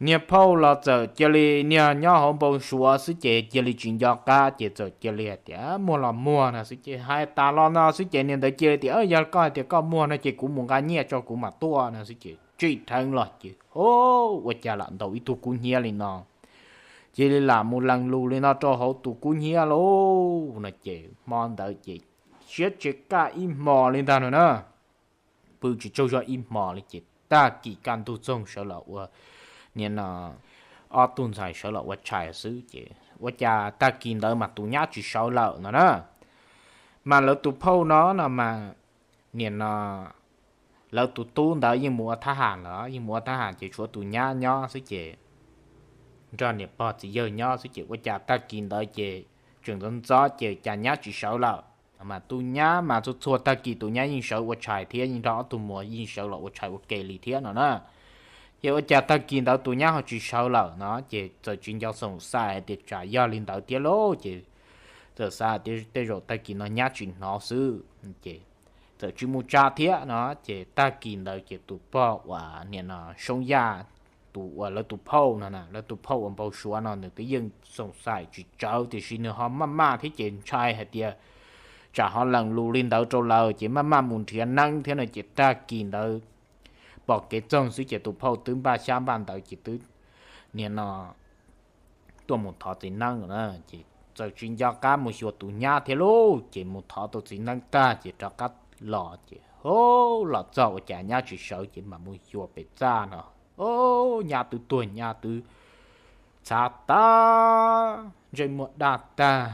niag phauj los txawm cia li, niag nyob hauv npau suav xwb ces cia li tsis nco qab ces txawm cia li hais tias muag los muag no xwb ces hais tas los no xwb ces niag ntawd cia li tias yog koj hais tias koj muag no ces kuv mus nqa nyiaj tso kuv mam tuaj no xwb ces tsim dheev los ces ua cas lam ntaus ib tug kub hnyiab li no, cia li lam mus lees lus li no rau hauv tus kub hnyiab lauj no ces hmo ntawd ces siab tsis kaj ib hmo li ntag no na. Pw tsis tsaug zog ib hmo li ces tag kis kaj ntug txoog sawv los ua, nim no ob tug ntxhais sawv los ua tshais xwb ces ua cas tag kis ntawd mas tus nyab tsis sawv lawm no na. Mas lawv tus phauj no no mas nim no lawv tus tub ntawd yeej mus ua thab ham lawm, yeej mus ua thab ham ces tshuav tus nyab nyob xwb ces nrog niam pog txiv yawg nyob xwb ces ua cas tag kis ntawd ces tseem ntxov ntxov ces cas nyab tsis sawv lawm. Mas tus nyab mas txhua txhua tag kis tus nyab yeej sawv ua tshais thiab yeej nrog ob tug muam yeej sawv los ua tshais ua ke li thiab no na. Ces ua cas tag kis ntawd tus nyab ho tsis sawv lawm no ces txawm tsis nco xoom xais hais tias tsam yog li ntawd thiab lauj ces txawm xav tias tej zaum tag kis no nyab tsis hnov xwb ces txawm tsis mus tsa thiab no ces tag kis ntawd ces tus pog uas nim no Soob Yaj, tus uas lawv tus phauj no, lawv tus phauj uas npau suav no nws twb yeej xoom xais tsis tsawv tiam sis nws ho maj maj thiab ces ntshai hais tias tsam ho lees lus li ntawd rau lawv ces maj maj mus nrhiav neeb thiab no ces tag kis ntawd pom kev txoog xwb ces tus phauj twb npaj xyab npaj ntawv ces twb nim no tuaj mus thov txiv neeb na ces txawm tsis nco qab mus xyuas tus nyab thiab lauj ces mus thov tau txiv neeb tag ces rov qab los ces ho los txog ua cas nyab tsis sawv ces mam mus xyuas pem txaj no, o, nyab twb tuag nyab twb txhav tag, ntsej muag daj tag,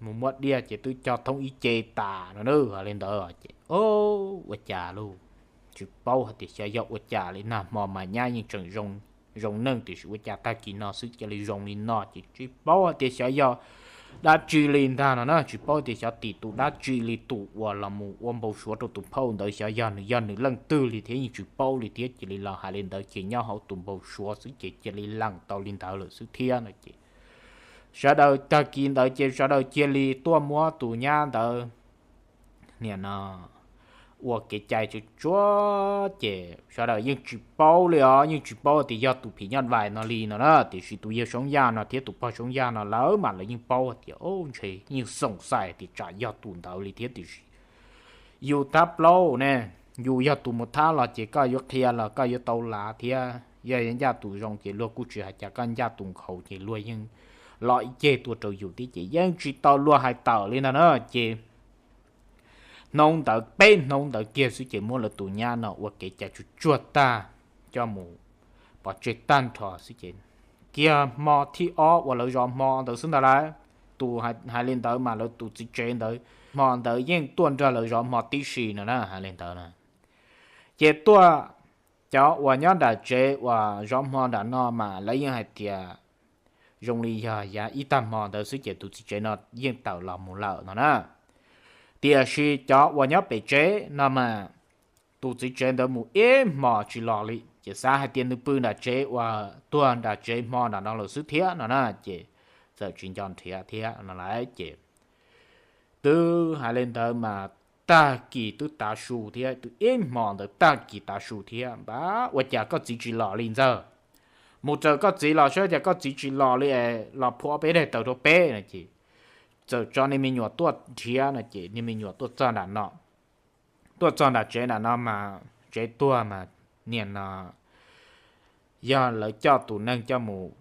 mus muab diaj ces twb cog thoob ib ce tas no na, hais li ntawd ces o, ua cas lauj, tsis paub hais tias xyov yog ua cas li nag hmo mas nyab yeej tseem zoo neej tiam sis ua cas tag kis no xwb cia li zoo li no ces tsis paub hais tias xyov yog dab tsi li ntag no na, tsis paub tias xyov tim tus dab tsi li tus uas los mus ua npau suav rau tus phauj ntawd xyov yog nws yog nws leej twg li thiab yeej tsis paub li thiab cia li los hais li ntawd ces nyob hauv tus npau suav xwb ces cia li lees tau li ntawd lawm xwb thiab no ces sawv daws tag kis ntawd ces sawv daws cia li tuaj muab tus nyab ntawd nim no ua kev cai tsuag tsuag ces sawv daws yeej tsis paub li os, yeej tsis paub tias yog tus phim nyuj vais no li no na, tiam sis tus yawg Soob Yaj no thiab tus pog Soob Yaj no lawv mas lawv yeej paub tias o ntshe yeej xoom xais tias tsam yog tus ntawd li thiab tiam sis yus thab plaub ne, yus yog tus mus thab los ces koj yuav qhia los koj yuav tau lav thiab, yog ncaj tus zoo ces luag kuj tsis hais cas, koj ncaj tus nkhaus ces luag yeej los ib ceg tuaj rau yus thiab ces yeej tsis tau luag hais tawm li ntag na ces hnub ntawd peb hnub ntawd kiag xwb ces muab lawv tus nyab no ua kev cai tsuag tsuag tag coj mus pov tseg tag nrho xwb ces kiag hmo thib ob uas lawv zov hmo ntawd xwb ntag lauj, tus hais li ntawd mas lawv tus txiv tsev ntawd hmo ntawd yeej tuaj nrog lawv zov hmo tib si no na, hais li ntawd na ces tuaj cov uas nyob nram tsev uas zov hmo nram no mas lawv yeej hais tias zoo li yog yav ib tag hmo ntawd xwb ces tus txiv tsev no yeej tawm los mus lawm no na. Tiam sis cov uas nyob pem tsev no mas tus txiv tsev ntawd mus ib hmos tsis los li ces xav hais tias nws pw nram tsev uas tuag nram tsev hmo nram no lawm xwb thiab no na ces txawm tsis nco nrhiav thiab no lawm ces twb hais li ntawd mas tag kis twb tav su thiab, twb ib hmos ntawd tag kis tav su thiab, npab ua cas koj txiv tsis los li ntxawg? Mus raws koj txiv los saib cas koj txiv tsis los li es los phua ob peb daim taws rau peb no ces txawm tso niag me nyuam tuaj nrhiav no ces niag me nyuam tuaj txog nram no, tuaj txog nram tsev nram no mas tsev tuag mas niag no yog lawv coj tus neeg coj mus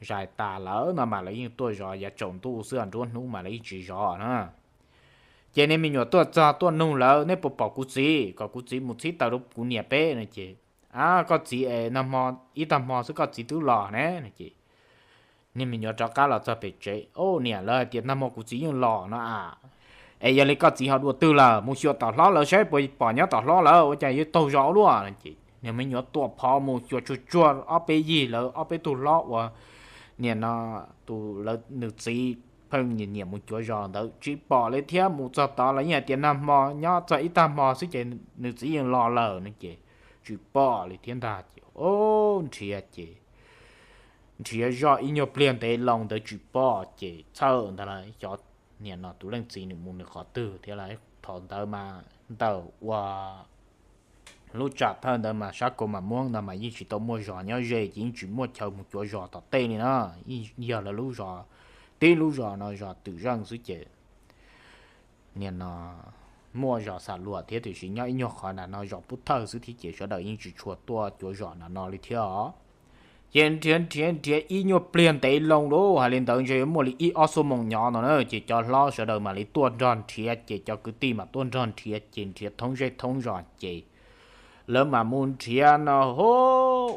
zais tas lawm no mas lawv yeej tuaj zov yav tsaus ntuj xwb, nruab hnub mas lawv yeej tsis zov na. Ces niag me nyuam tuaj txog tuaj nug lawv, nej puas pom kuv txiv, kom kuv txiv mus txhib taws rau kuv niam peb no ces, a, koj txiv es nag hmo ib tag hmo xwb koj txiv twb los ne no ces niag me nyuam rov qab los txog pem tsev, o niam, lawv hais tias nag hmo kuv txiv yeej los no a, es yog li koj txiv ho dua twg lawm? Mus xyuas tom hlob lawv saib puas pom nyob tom hlob lawm, ua cas yuav taug zog ua luaj no ces niag me nyuam tuam phov mus xyuas tsuag tsuag ob peb yig lawv ob peb tug hlob uas niag no tus lawv nws txiv pheej nyiam nyiam mus cuav zos ntawd tsis pom li thiab, mus txog tod los yeej hais tias nag hmo nyob txog ib tag hmo xwb ces nws txiv yeej los lawm no ces tsis pom li thiab ntag ces o nrhiav ces nrhiav zoj ib nyuag pliag ntev loo ntawd tsis pom ces txhawj ntag lauj, xyov niam no tus leej txiv nws mus nws qhov twg thiab lawm. Thaum ntawd mas ntawm ua lub tsam thawj ntawd mas sab Kos Mas Muab no mas yeej tsis tau muaj zos nyob ze, ces yeej tsis muaj chaw mus cuav zos tom tej li na. Yeej yog lawv lub zos, tib lub zos no zos Twm Zeej xwb ces niam no muaj zos Xam Luam thiab, tiam sis nyob ib nyuag qhov nram no zos Pub Thawj xwb thiab, ces sawv daws yeej tsis tshua tuaj cuav zos nram no li thiab os. Ces nrhiav nrhiav nrhiav ib nyuag pliag ntev loo lawm, hais li ntawd ntshe yuav muaj li ib ob xuab moos nyob no na, ces cov hlob sawv daws mam li tuaj nrog nrhiav, ces cov kwv tij mas tuaj nrog nrhiav, ces nrhiav thoob zej thoob zos ces lawv mam mus nrhiav no, hu,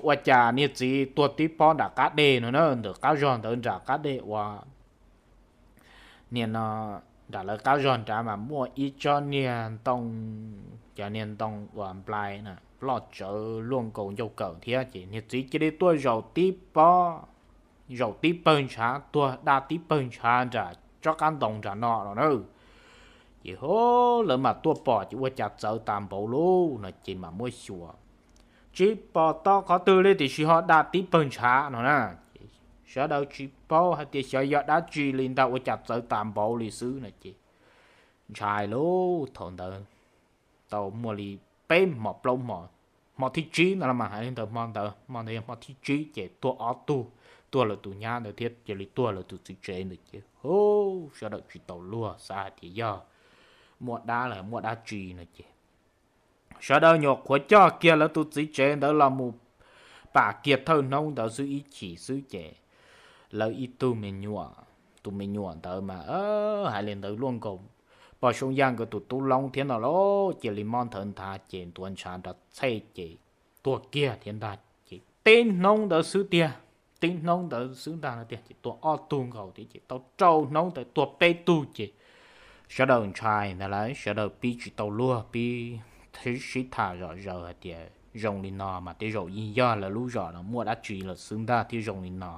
ua cas niag txiv tuag tib pob nram qab deg no na, ntawm qab zog ntawd nram qab deg uas niam no nram lawv qab zog nrad mas muaj ib tsob niag ntoo, cov niag ntoo uas nplai na, ploj tsawv luaj nkaus ncauj kawm thiab, ces niag txiv cia li tuaj zaum tib pob, zaum tib pawg ntshav, tuag daj tib pawg ntshav nram tsob qab ntoo nram no no na. Ces hu, lawv mam tuaj pom ces ua cas txawv tas npaum li no, ces mam muab xyuas, tsis pom tau qhov twg li, tiam sis ho daj tib pawg ntshav no na. Sawv daws tsis paub hais tias xyov yog dab tsi li ntag, ua cas txawv tas npaum li xwb no ces ntshai lauj. Thaum ntawd tau muaj li peb hmo plaub hmo, hmo thib tsib no los mas, hais li ntawd hmo ntawd, hmo ntawd yog hmo thib tsib ces tuag ob tug, tuag lawv tus nyab ntawd thiab cia li tuag lawv tus txiv tsev ntawd ces, hu, sawv daws tsis tau luag xav hais tias yog muaj dab los muaj dab tsi no ces sawv daws nyuam qhuav coj kiag lawv tus txiv tsev ntawd los mus pam kiag thawj hnub ntawd xwb ib chim xwb ces lawv ib tug me nyuam, tus me nyuam ntawd mas hais li ntawd luaj nkaus pog Soob Yaj nkawd tus tub loob thiab no lauj, cia li mob nthawv nthav ces ntuav ntshav nrov txhej ces tuag kiag thiab ntag. Ces tib hnub ntawd xwb tiag, tib hnub ntawd xwb ntag no tiag ces tuag ob tug nkaus thiab, ces tau rau hnub ntawd tuag peb tug ces sawv daws ntshai ntag lauj, sawv daws pib tsis tau luag, pib sib tham zom zaws hais tias zoo li no mas tej zaum yeej yog lawv lub zos no muaj dab tsi lawm xwb ntag thiaj zoo li no.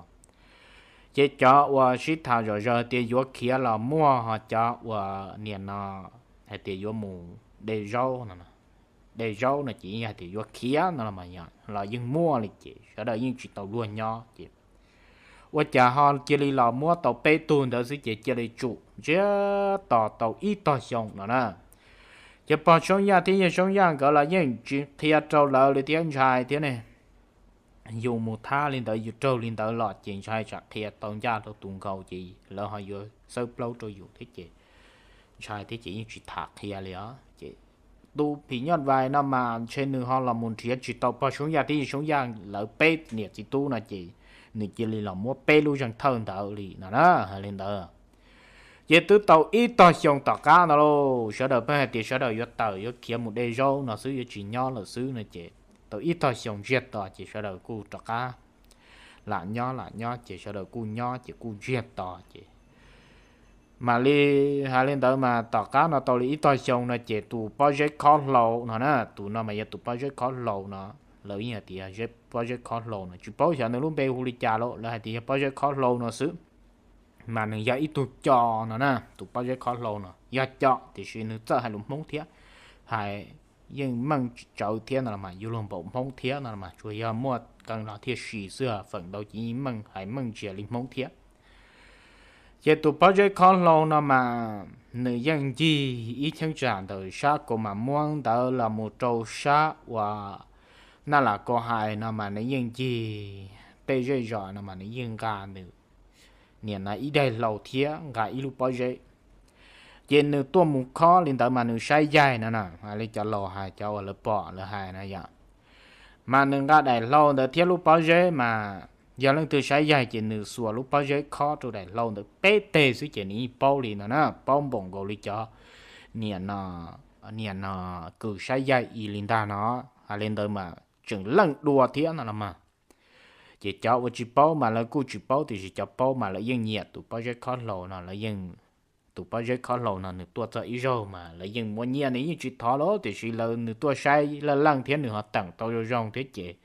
Ces cov uas sib tham zom zaws hais tias yuav khiav los muaj, ho cov uas niam no hais tias yuav mus de zaub no, de zaub no ces yeej hais tias yuav khiav no los yeej muaj li ces sawv daws yeej tsis tau luag nyob ces ua cas ho cia li los muab tau peb tug ntawd xwb ces cia li tsum ntsiag to tau ib tog xyoo no na. Ces pog Soob Yaj thiab yawg Soob Yaj nkawd los yeej tsis qhia rau lawv li thiab, ntshai thiab ne. Yus mus thab li ntawd yus raug li ntawd los ces ntshai tsam qhia tau ncaj rau tus nkaus ces lawv ho yuav xawb plaub rau yus thiab ces ntshai thiab ces yeej tsis tham qhia li os. Ces tus phim nyuj vais no mas ntshe nws ho los mus nrhiav tsis tau pog Soob Yaj thiab yawg Soob Yaj lawv peb niam txiv tub no ces nws cia li los muab peb lub zeeg thawj ntawd li no na, hais li ntawd. Ces twb tau ib tog xyoo tom qab no lauj, sawv daws pheej hais tias sawv daws yuav tawm yuav khiav mus de zaub no xwb, yuav tsis nyob lawm xwb no ces tau ib tog xyoo ntsiag to ces sawv daws kuj rov qab lam nyob lam nyob ces sawv daws kuj nyob ces kuj ntsiag to ces mam li hais li ntawd mas tom qab no tau li ib tog xyoo no ces tus Pob Zeb Khob Hlau no na, tus no mas yog tus Pob Zeb Khob Hlau no, lawv yeej hais tias Pob Zeb Khob Hlau no, tsis paub xyov nws lub npe hu li cas lauj, lawv hais tias yog Pob Zeb Khob Hlau no xwb. Mas nws yog ib tug co no na, tus Pob Zeb Khob Hlau no yog co tiam sis nws txawj hais lus Hmoob thiab, hais yeej meej tsawv thiab no los mas, yuav luag npaum Hmoob thiab no los mas, tsuas yog muaj qee los thiaj si xwb, feem ntau ces yeej meej, hais meej ntsia li Hmoob thiab. Ces tus Pob Zeb Khob Hlau no mas nws yeej ncig ib cheeb tsam ntawm sab Kaus Mam Muab ntawd los mus rau sab uas Naj Las Kaus Hais no mas nws yeej ncig tej zej zos no mas nws yeej nqa nws niam no ib daim hlau thiab nqa ib lub pob zeb. Ces nws tuaj mus khob li ntawd mas nws saib yaig no na, li cov laus hais, cov uas lawv pom lawv hais na yom. Mas nws nqa daim hlau ntawd thiab lub pob zeb mas yog leej twg saib yaig ces nws xuas lub pob zeb khob rau daim hlau ntawd peb teg xwb ces nws yeej paub li no na, paub npaum nkaus li cov niam no, niam no kws saib yaig ib li ntag no. Hais li ntawd mas tseem leej dua thiab no los mas. Ces cov uas tsis paub mas lawv kuj tsis paub, tiam sis cov paub mas lawv yeej nyiam tus pob zeb khob hlau no, lawv yeej, tus pob zeb khob hlau no nws tuaj txog ib zaug mas lawv yeej muab nyiaj, nws yeej tsis thov lawm, tiam sis lawv, nws tuaj saib leej leej thiab nws ho teem tau zoo zoo thiab ces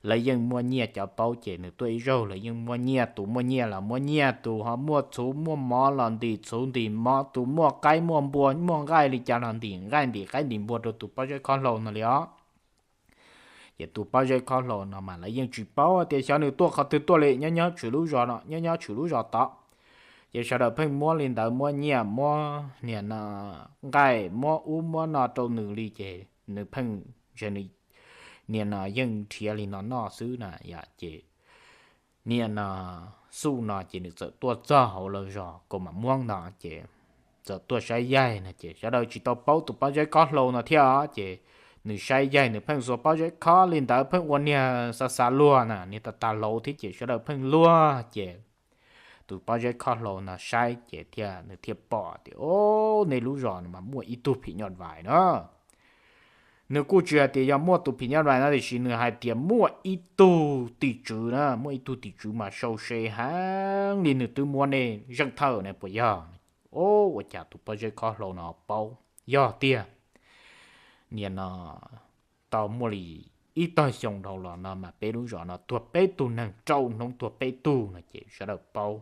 lawv yeej muab nyiaj. Cov paub ces nws tuaj ib zaug lawv yeej muab nyiaj, tus muaj nyiaj los muab nyiaj, tus ho muaj txhuv muaj mov los ntim txhuv ntim mov, tus muaj qaib muaj npua muaj nqaij li cas los ntim nqaij ntim qaib ntim npua rau tus pob zeb khob hlau no li os. Ces tus pob zeb khob hlau no mas lawv yeej tsis paub tias xyov nws tuaj qhov twg tuaj li, nyob nyob tshwm lub zos no, nyob nyob tshwm lub zos tod. Ces sawv daws pheej muab li ntawd, muab nyiaj, muab niag no nqaij, muab ub muab no rau nws li ces nws pheej, nws niag no yeej nrhiav li no noj xwb na yom. Ces niag no Xuj no ces nws txawm tuaj txog hauv lawv zos Kaus Mam Muab no ces txawm tuaj saib yaig no ces sawv daws tsis tau paub tus Pob Zeb Khob Hlau no thiab os. Ces nws saib yaig nws pheej xuas pob zeb khob li ntawd, pheej ua niag xa xa luag na, niag tag tag hlau thiab ces sawv daws pheej luag ces tus Pob Zeb Khob Hlau no saib ces thiaj, nws thiaj pom tias, o, nej lub zos no mas muaj ib tug phim nyuj vais no. Nws kuj tsis hais tias yog muaj tus phim nyuj vais no, tiam sis nws hais tias muaj ib tug tim tswv na, muaj ib tug tim tswv mas sau se heev li, nws twb muab nej zeej thawj ne puas yog? O, ua cas tus Pob Zeb Khob Hlau no paub yog tiag. Niag no tau muaj li ib tog xyoo dhau los no mas peb lub zos no tuag peb tug neeg, rau hnub tuag peb tug no ces sawv daws paub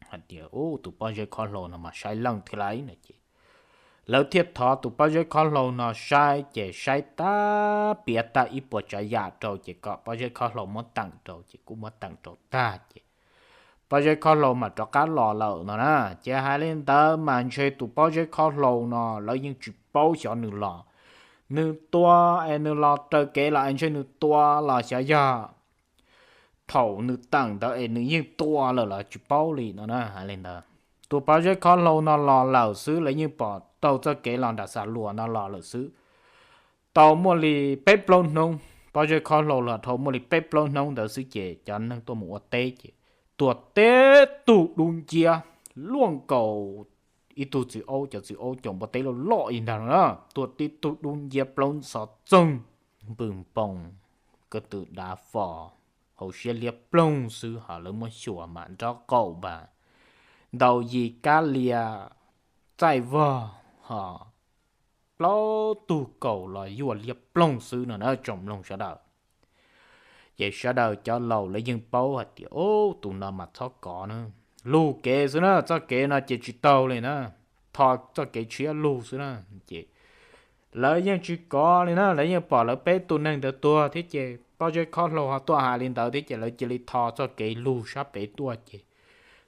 hais tias, u, tus Pob Zeb Khob Hlau no mas saib leej thiab lauj no ces lawv thiaj thov tus Pob Zeb Khob Hlau no saib ces saib tag, piav tag ib puas tsav yam rau ces kom Pob Zeb Khob Hlau muab teem rau ces kuj muab teem rau tag ces Pob Zeb Khob Hlau mas rov qab los lawm no na. Ces hais li ntawd mas ntshe tus Pob Zeb Khob Hlau no lawv yeej tsis paub xyov nws los, nws tua es nws los raws kev los es ntshe nws tua los xyov yog thaum nws teem ntawd es nws yeej tua lawm los tsis paub li no na. Hais li ntawd, tus Pob Zeb Khob Hlau no los lawm xwb, lawv yeej pom tau txoj kev los nram Xa Luas no los lawm xwb. Tau muaj li peb plaub hnub, Pob Zeb Khob Hlau los dhau muaj li peb plaub hnub ntawd xwb ces cov neeg tuaj mus ua teb ces tuag teb tug dub nciab luaj nkaus ib tug txiv aub, cov txiv aub caum npua teb loj loj li ntag no na, tuag tib tug dub nciab plaub xov txoog, npws npoos, ko tw dav fos, hauv siab liab ploog xwb, ho lawv muab xyuas mas nrob qaum npas, ntaus yim kab lia, txaij vog, ho plaub tug kaus los yuaj liab ploog xwb no na tsoom mloog sawv daws. Ces sawv daws cov laus lawv yeej paub hais tias, o, tus no mas txhob kov na, lug kev xwb na, txoj kev no ces tsis taug li na, tho txoj kev tshiab lug xwb na. Ces lawv yeej tsis kov li na, lawv yeej pom lawv peb tug neeg ntawd tuag thiab ces Pob Zeb Khob Hlau ho tuaj hais li ntawd thiab ces lawv cia li tho txoj kev lug sab pem tuaj ces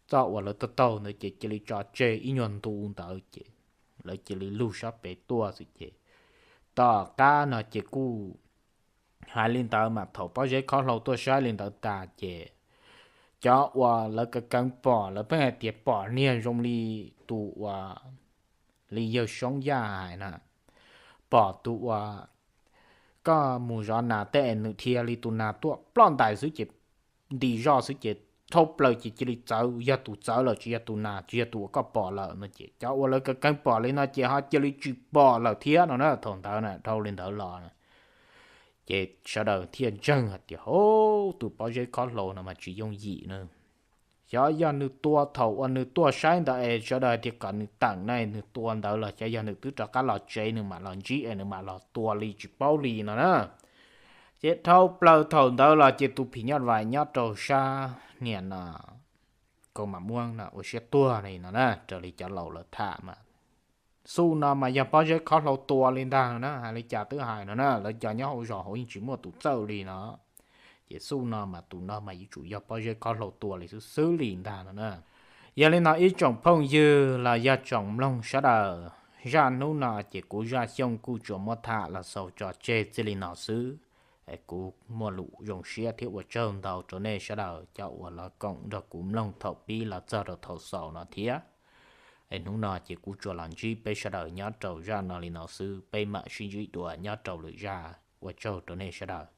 txoj uas lawv taug taug ntawd ces cia li tso tseg ib nyuag ntu ntawd ces lawv cia li lug sab pem tuaj xwb ces tom qab no ces kuj hais li ntawd mas thaum Pob Zeb Khob Hlau tuaj saib li ntawd tas ces cov uas lawv kaw keev pom lawv pheej hais tias pom niag zoo li tus uas li yawg Soob Yaj hais na, pom tus uas koj mus zov nas tej es nws dhia li tus nas tuaj ploj ntais xwb ces nti zoj xwb ces dhau plaws ces cia li txawv, yog tus txawv lawm tsis yog tus nas, tsis yog tus uas koj pom lawm no ces cov uas lawv kaw keev pom li no ces ho cia li tsis pom lawm thiab no na. Thaum ntawd na dhau li ntawd los ces sawv daws thiaj ntseeg hais tias, o, tus Pob Zeb Khob Hlau no mas tsis yooj yim na. Xyov yog nws tua thaum uas nws tuaj saib ntawd es sawv daws hais tias kom nws teem na, nws tua ntawd los xyov yog nws twb rov qab los tsev nws mam los ntsib es nws mam los tua li tsis paub li no na. Ces dhau plaws thaum ntawd los ces tus phim nyuj vais nyob rau sab niam no Kaus Mam Muab no ua siab tuag li no na, raws li cov laus lawv tham mas Xuj no mas yog Pob Zeb Khob Hlau tua li ntag no na, hais li cas twb hais no na, lawv cov nyob hauv zos hauv yeej tsis muaj tus txawj li no. Ces Xuj no mas tus no mas yuav tsum yog Pob Zeb Khob Hlau tua li xwb xwb li ntag no na. Yog li no ib tsoom phooj ywg los yog tsoom mloog sawv daws, zaj hnub no ces kuv Zaj Xyooj kuj tsuas muab tham los xaus tso tseg txij li no xwb. Es kuv muaj lus zoo siab thiab ua tsaug ntau rau nej sawv daws cov uas los koom nrog kuv mloog thaum pib los txog rau thaum xaus no thiab. Es hnub no ces kuv tsuas los ntsib peb sawv daws nyob rau zaj no li no xwb, peb mam sib ntsib dua nyob rau lwm zaj. Ua tsaug rau nej sawv daws.